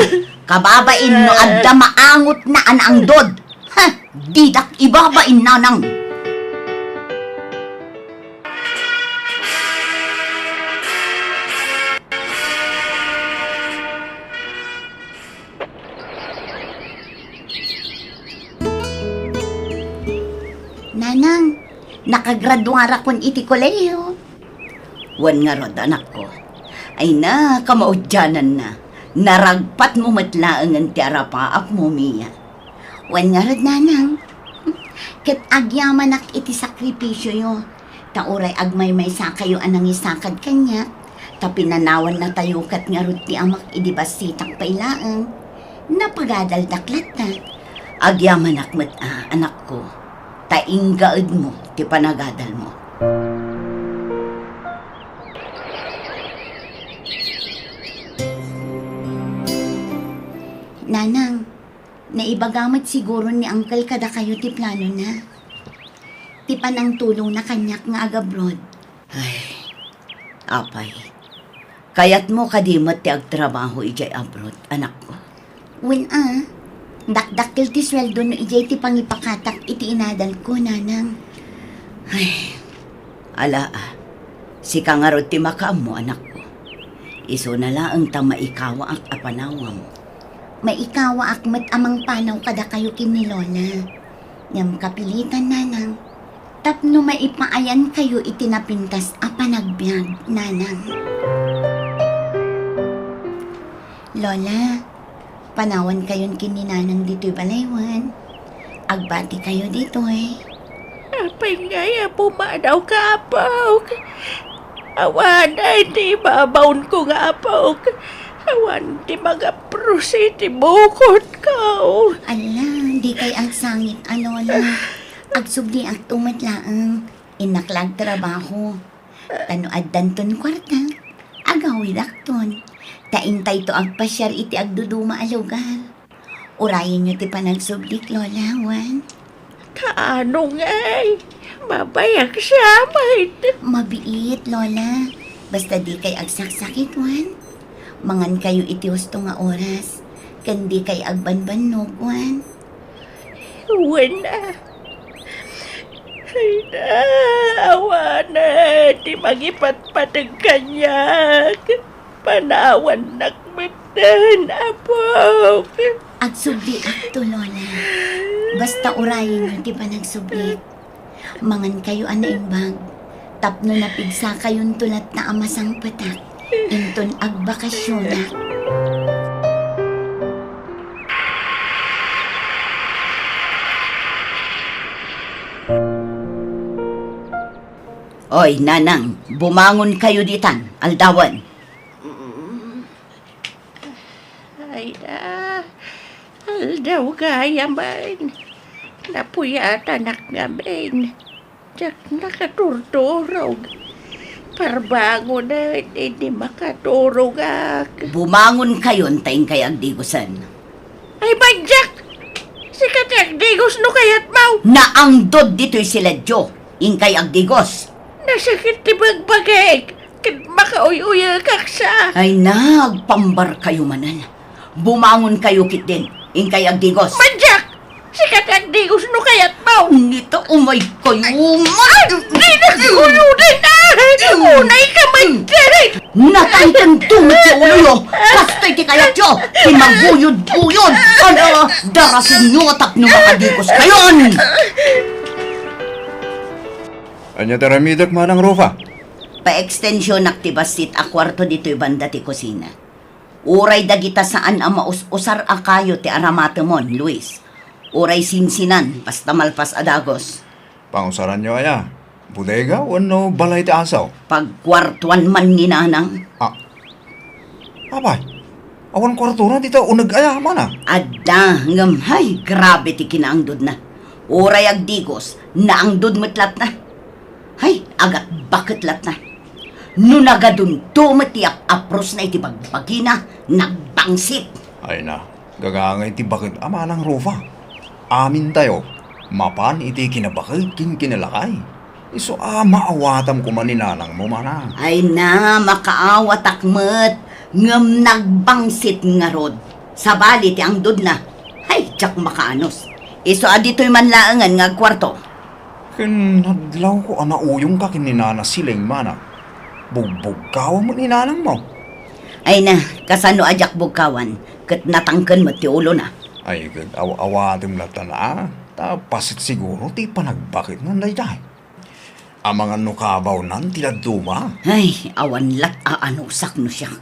Kababain no adda maangotna a naangdod. Ha, didak ibabain, nanang. Nanang, nakagraduarakon iti kolehiyo. Wen ngarud, anakko. Ay na, kamaudiananna. Naragpatmo met laengen ti arapaapmo, Mia. Wen ngarud, nanang. Ket agyamanak iti sakripisioyo. Ta uray agmaymaysakayo a nangisakad kaniak, ta pinanawannatayo ket ngarud ti amak idi bassitak pay laeng, napagadaldak latta. Agyamanak met a, anakko, ta inggaedmo ti panagadalmo. Nanang, naibaga met siguro ni Uncle kadakayo ti planona. Ti panangtulongna kaniak nga agabroad. Ay, apay. Kayatmo kadi met ti agtrabaho idiay abroad, anakko? Wen a, dakdakkel ti sueldo no idiay ti pangipakatak iti inadalko, nanang. Ay, ala a. Sika ngarud ti makaammo, anakko. Isuna laeng ta maikawaak a panawam. Maikawaak met a mangpanaw kadakayo ken ni Lola. Ngem kapilitan, nanang, tapno maipaayankayo iti napintas a panagbiag, nanang. Lola, panawankayon ken ni nanang ditoy balay wen. Agbatikayo ditoy. Apay ngay a pumanawka, apok? Awan ay ti ibabaonko nga apok. Awan ti magaprus iti bukotko. Ala, dikay agsangit a, Lola. Agsubliakto met laeng. Innak la agtrabaho. Ta no addanton kuarta, agawidakton. Ta intayto agpasiar iti agduduma a lugar. Urayenyo ti panagsublik, Lola, wen? Kaano ngay? Mabayag siya met. Mabiit, Lola. Basta dikay agsaksakit, wen? Mangankayo iti husto nga oras, ken dikay agbanbannog, wen? Wen a. Ay na, awanen ti mangipatpateg kaniak. Panawannak metten, apok. Agsubliakto, Lola. Basta urayenyo ti panagsublik. Mangankayo a naimbag, tapno napigsakayonto latta a masangpetak inton agbakasionak. Oy, nanang, bumangonkayo ditan, aldawen. Mm. Ay, ah, aldaw gayamen. Napuyatanak ngamin. Diak nakaturturog. Parbangonen idi makaturogak. Bumangonkayon ta inkay agdigosen. Ay, madiak! Sika ti agdigos no kayatmo! Naangdod ditoy siledyo, inkay agdigos. Nasakit ti bagbagik. Ket makauy-uyekak sa. Ay, nagpambarkayo manen. Bumangonkayo ketdin. Inkay agdigos. Madiak! Sika ti agdigos no kayatmo. Nita, umaykayo man. Ay, di naguyod, ay! Unay ka man, Derek! Natangtento met ti uloyo. Kastoy ti kayatyo. Ti maguyod-uyod. Ano, darasenyo tapno makadigos kayon. Ania ti aramidek, Manang Rufa? Paekstensionak ti bassit a kuarto ditoy banda ti kusina. Uray dagita saan a maus-usar a kayo ti aramatemon, Luis. Uray sinsinan, basta malpas a dagus. Pangusaranyo aya? Bodega wenno balay ti asaw? Pagkuartuan man ni Nanang. Ah. Apay, awan kuartona dita uneg aya, Manang? Adda, ngem hay, grabe ti kinaangdodna. Uray agdigos, naangdod met latna. Hay, agatbaket latna. No nagadunto met ti ap-aprosna iti bagbagina, nagbangsit. Ay na, gagangay ti baket a Manang Rufa. Amintayo, mapan iti kinabaket ken kinalakay. Isu a maawatam koma ni nanangmo, Manang. Ay na, makaawatak met, ngem nagbangsit ngarud. Sabali ti angdodna. Hay, diak makaanus. Isu a ditoy man laengen nga agkuarto. Ken nadlawko a nauyongka ken ni Nana Siling, Manang. Bugbugkawan met ni nanangmo. Ay na, kasano a diak bugkawan, ket natangken met ti ulona. Ay, ket aw-, awatem lattan a, ta paset siguro ti panagbaketnan daydiay. Amangan no kabawnan ti dadduma. Ay, awan lat a anusak no siak.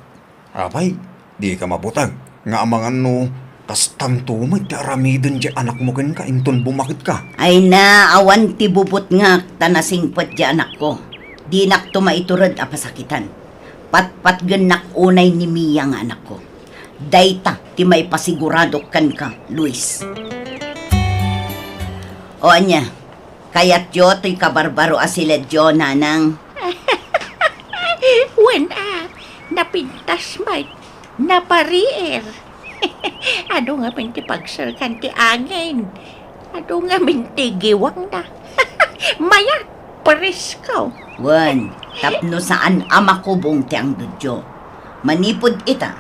Apay, dika mabuteng nga amangan no kastanto met ti aramiden ti anakmo kenka inton bumaketka. Ay na, awan ti bubutngak ta nasingpet ti anakko. Dinakto maitured a pasakitan. Patpatgennak unay ni Mia nga anakko. Dayta ti maipasiguradok kenka, Luis. O ania, kayatyo toy kabarbaro a siledyo, Nanang? Wen a, napintas met, napariir. Adu ngamin ti pagserkan ti angin. Adu ngamin ti giwangna. Mayat, presko. Wen, tapno saan a makubong ti angdudyo. Manipud ita,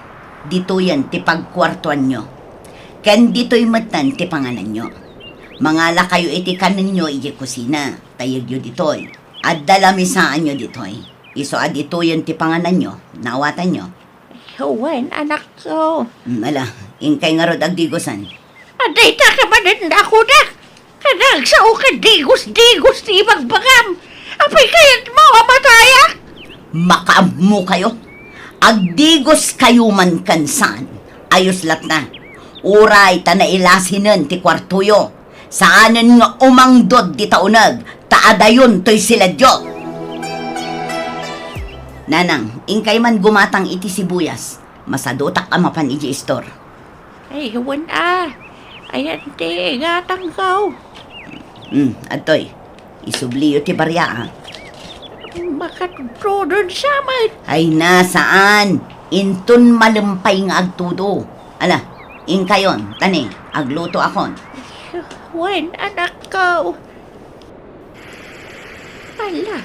ditoyen ti pagkuartuanyo. Ken ditoy metten ti pangananyo. Mangalakayo iti kanenyo idiay kusina, ta yegyo ditoy. Adda lamisaanyo ditoy. Isu a ditoyen ti pangananyo, naawatanyo. Wen, anakko. Mm, ala, inkay ngarud agdigosan. Adda ita ka manen nakunak. Kanagsao ka digos-digos ti ibagbagam. Apay kayatmo a matayak? Makaammo kayo. Agdigos kayo man ken saan. Ayos latna. Uray ta nailasinen ti kuartoyo. Saanen nga umangdod dita uneg, ta adayon toy siledyo. Nanang, inkay man gumatang iti sibuyas. Masadutak a mapan iti istor. Ay, wen a. Ayan ti igatangko. Hmm, adtoy. Isubliyo ti baria, a. Makatudon sa met. Ay na, saan. Inton malem pay nga agtudo. Ala, inkayon, tani, aglutoakon. Wen, anakko. Ala,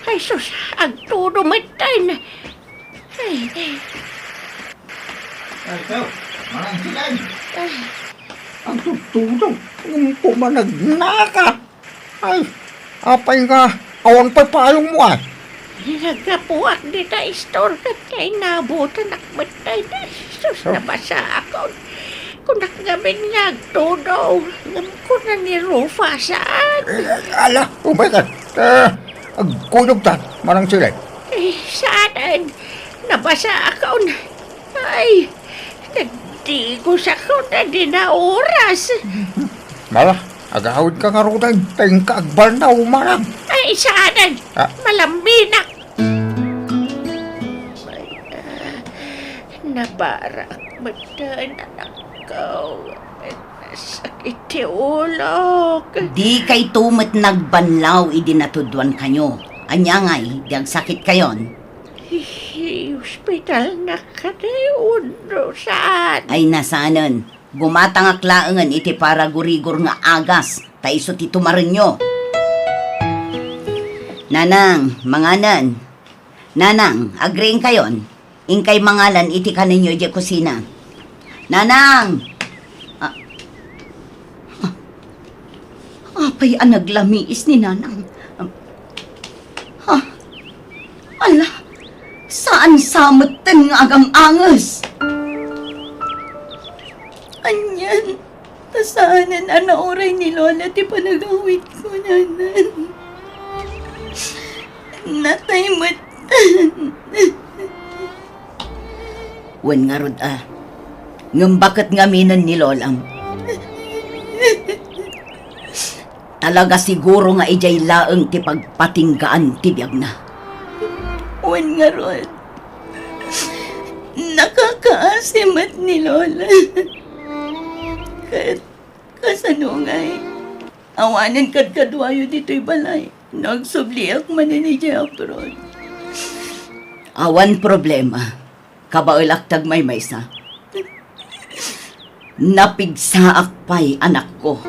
ay sus, agtudo metten. Ay, Ay, ikaw, Manang Silen. Ay. Agtudtudo, ngem pumanagnaka. Ay, apay nga, awan pay payongmo, ay. Naggapuak dita istor ket nainabotanak met dayta. Sus, Oh. Nabasaakon. Kunak ngamin nga agtudo, ngem kuna ni Rufa, saan? Eh, ala, umay ka. Eh, agkuyogtan, Manang Silen. Eh, saanen? Nabasaakon. Ay, nagdigosakon a di naoras. Mala, agawidka ngaruden, ta inka agbalnaw, Manang. Ay, saanen? Ah. Malaminak. Ay, ah, nabarak metten, anakko. Sakit ti ulok. Dikayto met nagbanlaw idi natudwan kanyo. Ania ngay, di agsakit kayon? Hi-, hi-, ospitalnak kadi wenno saan? Ay, na saanen. Gumatangak laengen iti paragurigor nga agas, ta isu ti tumarenyo. Nanang, manganen. Nanang, agriingkayon. Inkay mangalan iti kanenyo idiay kusina. Nanang! Ah. Ah. Apay a naglamiis ni Nanang? Ah. Ala, saan sa metten nga agang-anges? Anian? Ta saanen a nauray ni Lola ti panagawidko, Nanang. Natay metten. Wen ngarud a, ngem baket ngaminen ni Lolam? Talaga siguro nga idiay laeng ti pagpatinggaan ti biagna. Wen ngarud, nakakaasi met ni Lola. Ket kasano ngay? Awanen kadkaduayo ditoy balay. Nagsubliak manen idiay abroad. Awan problema. Kabaelak ti agmaymaysa. Napigsaak pay, anakko.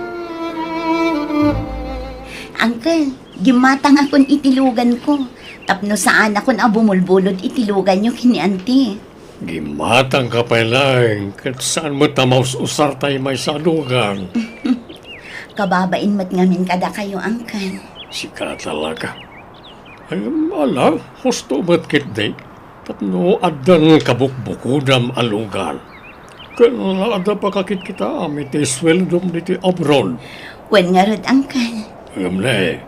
Uncle, gimmatangakon iti luganko. Tapno saanakon a bumulbulod iti luganyo ken ni Auntie. Gimmatangka pay laeng, ket saan met a maus-usar tay maysa a lugan. Kababain met ngamin kadakayo, Uncle. Sika talaga. Ay, ala, husto met ketdi. Tapno addan kabukbukodam a lugan. Ken adda pakakitkitaam iti sueldom ditoy abroad. Wen ngarud, Uncle. Ngem ne,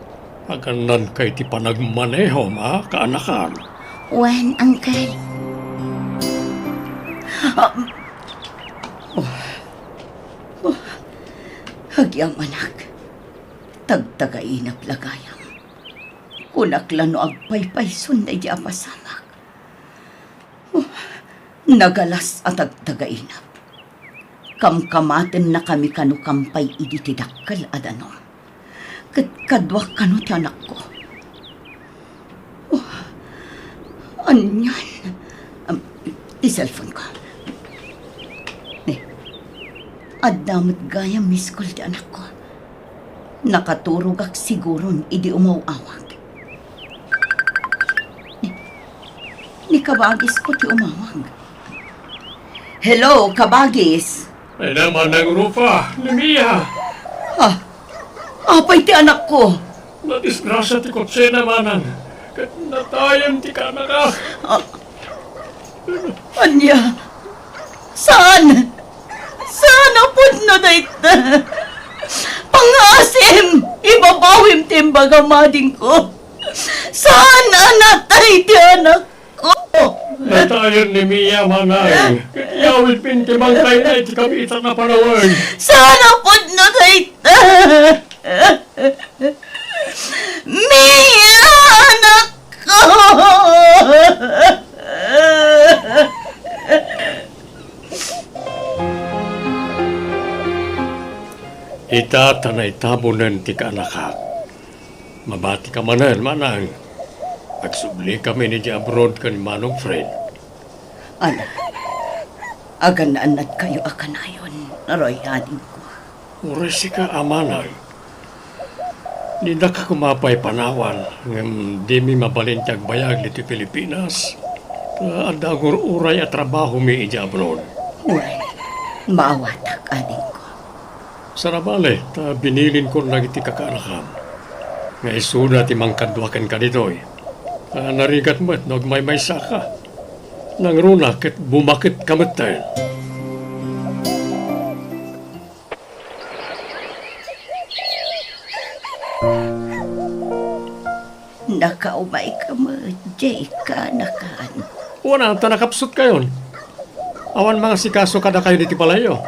agannadka iti panagmanehom a kaanakan. Wen, Uncle. Ah, oh, oh, agyamanak. Tagtagainap la gayam. Kunak la no agpaypayson daydi a pasamak. Oh, nagalas a tagtagainap. Kamkamatennakami kano kampay idi ti dakkel a danum. Ket kaduak kano ti anakko. Oh, anian? Am, ti cellphone ko. Adda met gayam miss call ti anakko. Nakaturogak siguron idi umaw-awag. Ni, ni kabagisko ti umawag. Hello, kabagis. Ay naman ang Rufa, Lumia. Ah, apay ti anakko? Nadisgrasya ti kotsena, manang. Ket natayen ti kaanakak. Ah, ania? Saan? Saan a pudno dayta? Pangaasim! Ibabawim ti imbagam, adingko. Saan a natay ti anak? Natayen ni Mia, manang. Ket iyawidmi ti bangkayna iti kabiitan a panawen. Saan a pudno dayta? Mia, anakko! Ita ta naitabonen ti kaanakak. Mabatika manen, manang. Agsublikami idiay abroad ken ni Manong Fred. Ala, agan-annadkayo a kanayon, Roy, adingko. Uray sika a manang. Didaka koma pay panawan, ngem dimi mabalin ti agbayag ditoy Pilipinas. Ta adda agur-uray a trabahomi idiay abroad. Uray, maawatak, adingko. Saan a bale, ta binilinkon dagiti kakaanakam nga isuda ti mangkadua kenka ditoy. Ta narigat met no agmaymaysaka. Nangruna ket bumaketka metten. Nakaumayka met, Jake, kaanakan. Wen, ta nakapsutkayon. Awan mangasikaso kadakayo ditoy balayyo.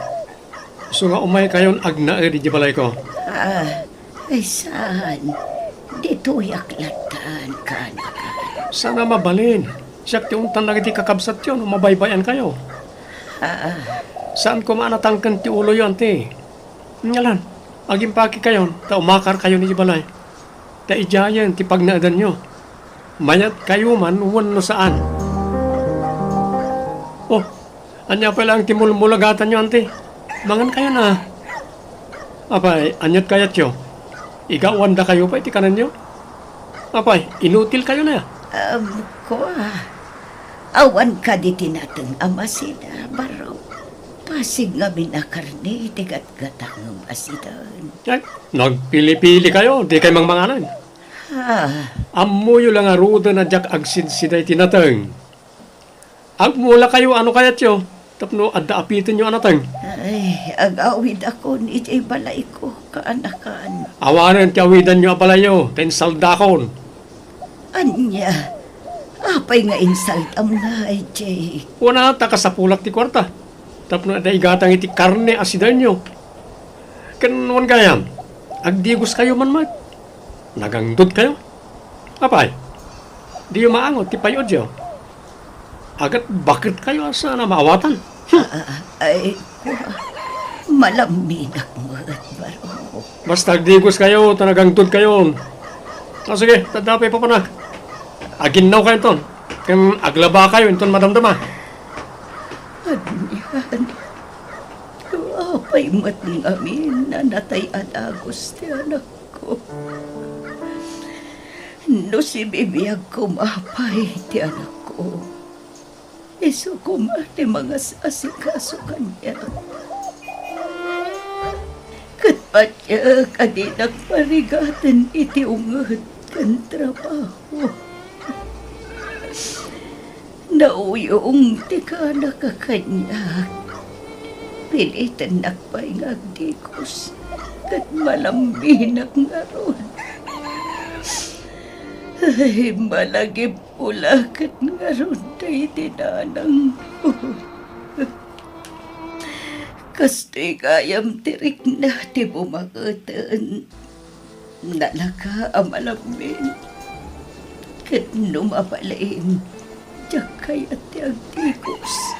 Isu nga umaykayon agnaed idiay balayko. Ah, ay saan? Ditoyak lattan, kaanakan. Saan a mabalin? Siak ti untan dagiti kakabsatyo no mabaybay-ankayo. Ah. Saan koma a natangken ti uloyo, anti. Ngem, agimpakikayon, ta umakarkayon idiay balay. Ta idiayen ti pagnaedanyo. Mayatkayo man wenno saan. Oh, ania pay laeng ti mulmulagatanyo, anti? Mangankayon a. Apay, ania't kayatyo? Igawandakayo pay ti kanenyo? Apay, inutilkayon a? Um, kua, awan kadi ti nateng a masida, baro. Pasig ngamin a karne ti gatgatangem a sidan. Ay, nagpilipilikayo, dikay mangmanganan. Ah. Ammoyo la ngaruden a diak agsidsida iti nateng. Agmulakayo a no kayatyo, tapno adda apitenyo a nateng. Ay, agawidakon idiay balayko, kaanakan. Awanen ti awidanyo a balayyo, ta insaldakon. Ania? Apay nga insaldam ngay, Jake? Wen a, ta kasapulak ti kuarta. Tapno adda igatang iti karne a sidanyo. Ken wen gayam, agdigoskayo man met. Nagangdodkayo? Apay, diyo maangot ti pay-odyo? Agat baketkayo a saan a maawatan. Hmm. Ah, ah, ay, kua, malamminak met, baro. Basta agdigoskayo ta nagangdodkayon. O sige, tadda pay papanak. Aginnawkayo inton. Ken aglabakayo inton madamdama. Anian? Apay met ngamin a natay a dagus ti anakko? No sibibiag koma pay ti anakko, isu koma ti mangas-asikaso kaniak. Ket patiek a dinak marigaten iti unget ken trabaho. Nauyong ti kanak a kaniak. Pilitennak pay nga agdikus, ket malamminak ngarud. Ay, malagip-ula ket ngarud daydi nanangko. Kastoy gayam ti rikna ti bumangeten. Nalaka a malammin. Ket no mabalin, diak kayat ti agdikus.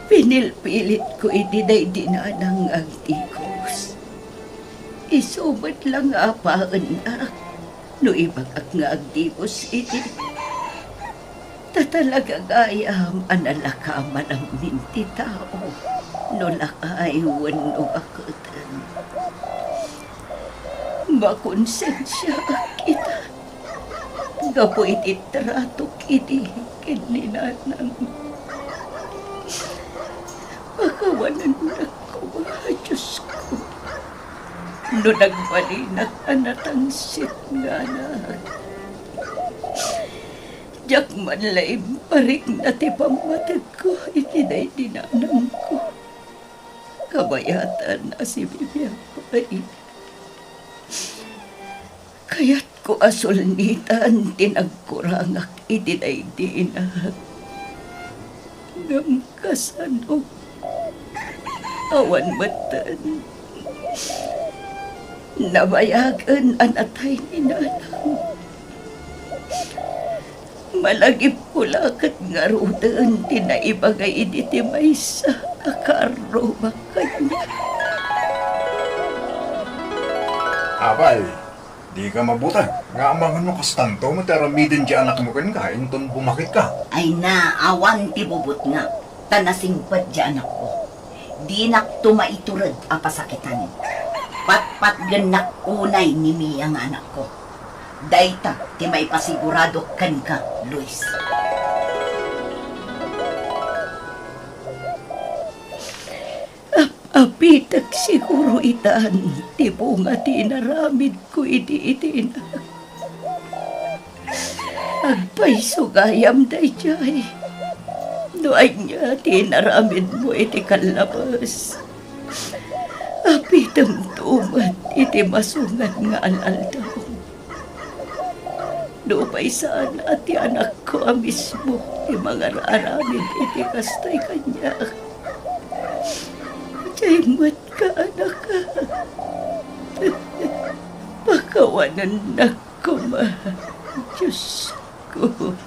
Pinilpilitko idi daydi nanang nga agdikus. Isu met la nga apaennak no ibagak nga agdikus idi. Ta talaga gayam a nalaka malammin ti tao, no lakay wenno baketen. Makonsensiaak ita gapu iti tratok idi ken ni nanang. Pakawanennak koma, Diosko, no nagbalinak a natangsit nga anak. Diak man la imparikna ti pammategko iti daydi nanangko. Kabayatan a si Bibi a babai. Kayatko a sulnitan ti nagkurangak iti daydi inak. Ngem kasano? Awan metten. Nabayagen a natay ni nanang. Malagipko la ket ngaruden ti naibaga idi ti maysa a kaarrubak kaniak. Apay, dika mabuteng nga amangan no kastanto met ti aramiden ti anakmo kenka inton bumakitka. Ay na, awan ti bubutngak, ta nasingpet ti anakko. Dinakto maitured a pasakitan. Patpatgennak unay ni Mia nga anakko. Dayta ti maipasiguradok kenka, Luis. Ap-apitek siguro itan ti bunga ti inaramidko idi iti inak. Agpayso gayam daydiay. No ania ti inaramidmo iti kallabes, apitemto met iti masungan nga al-aldaw. Nupay saan a ti anakko a mismo ti mangar-aramid iti kastoy kaniak, diay met ka, anakak. Pakawanennak koma, Diosko.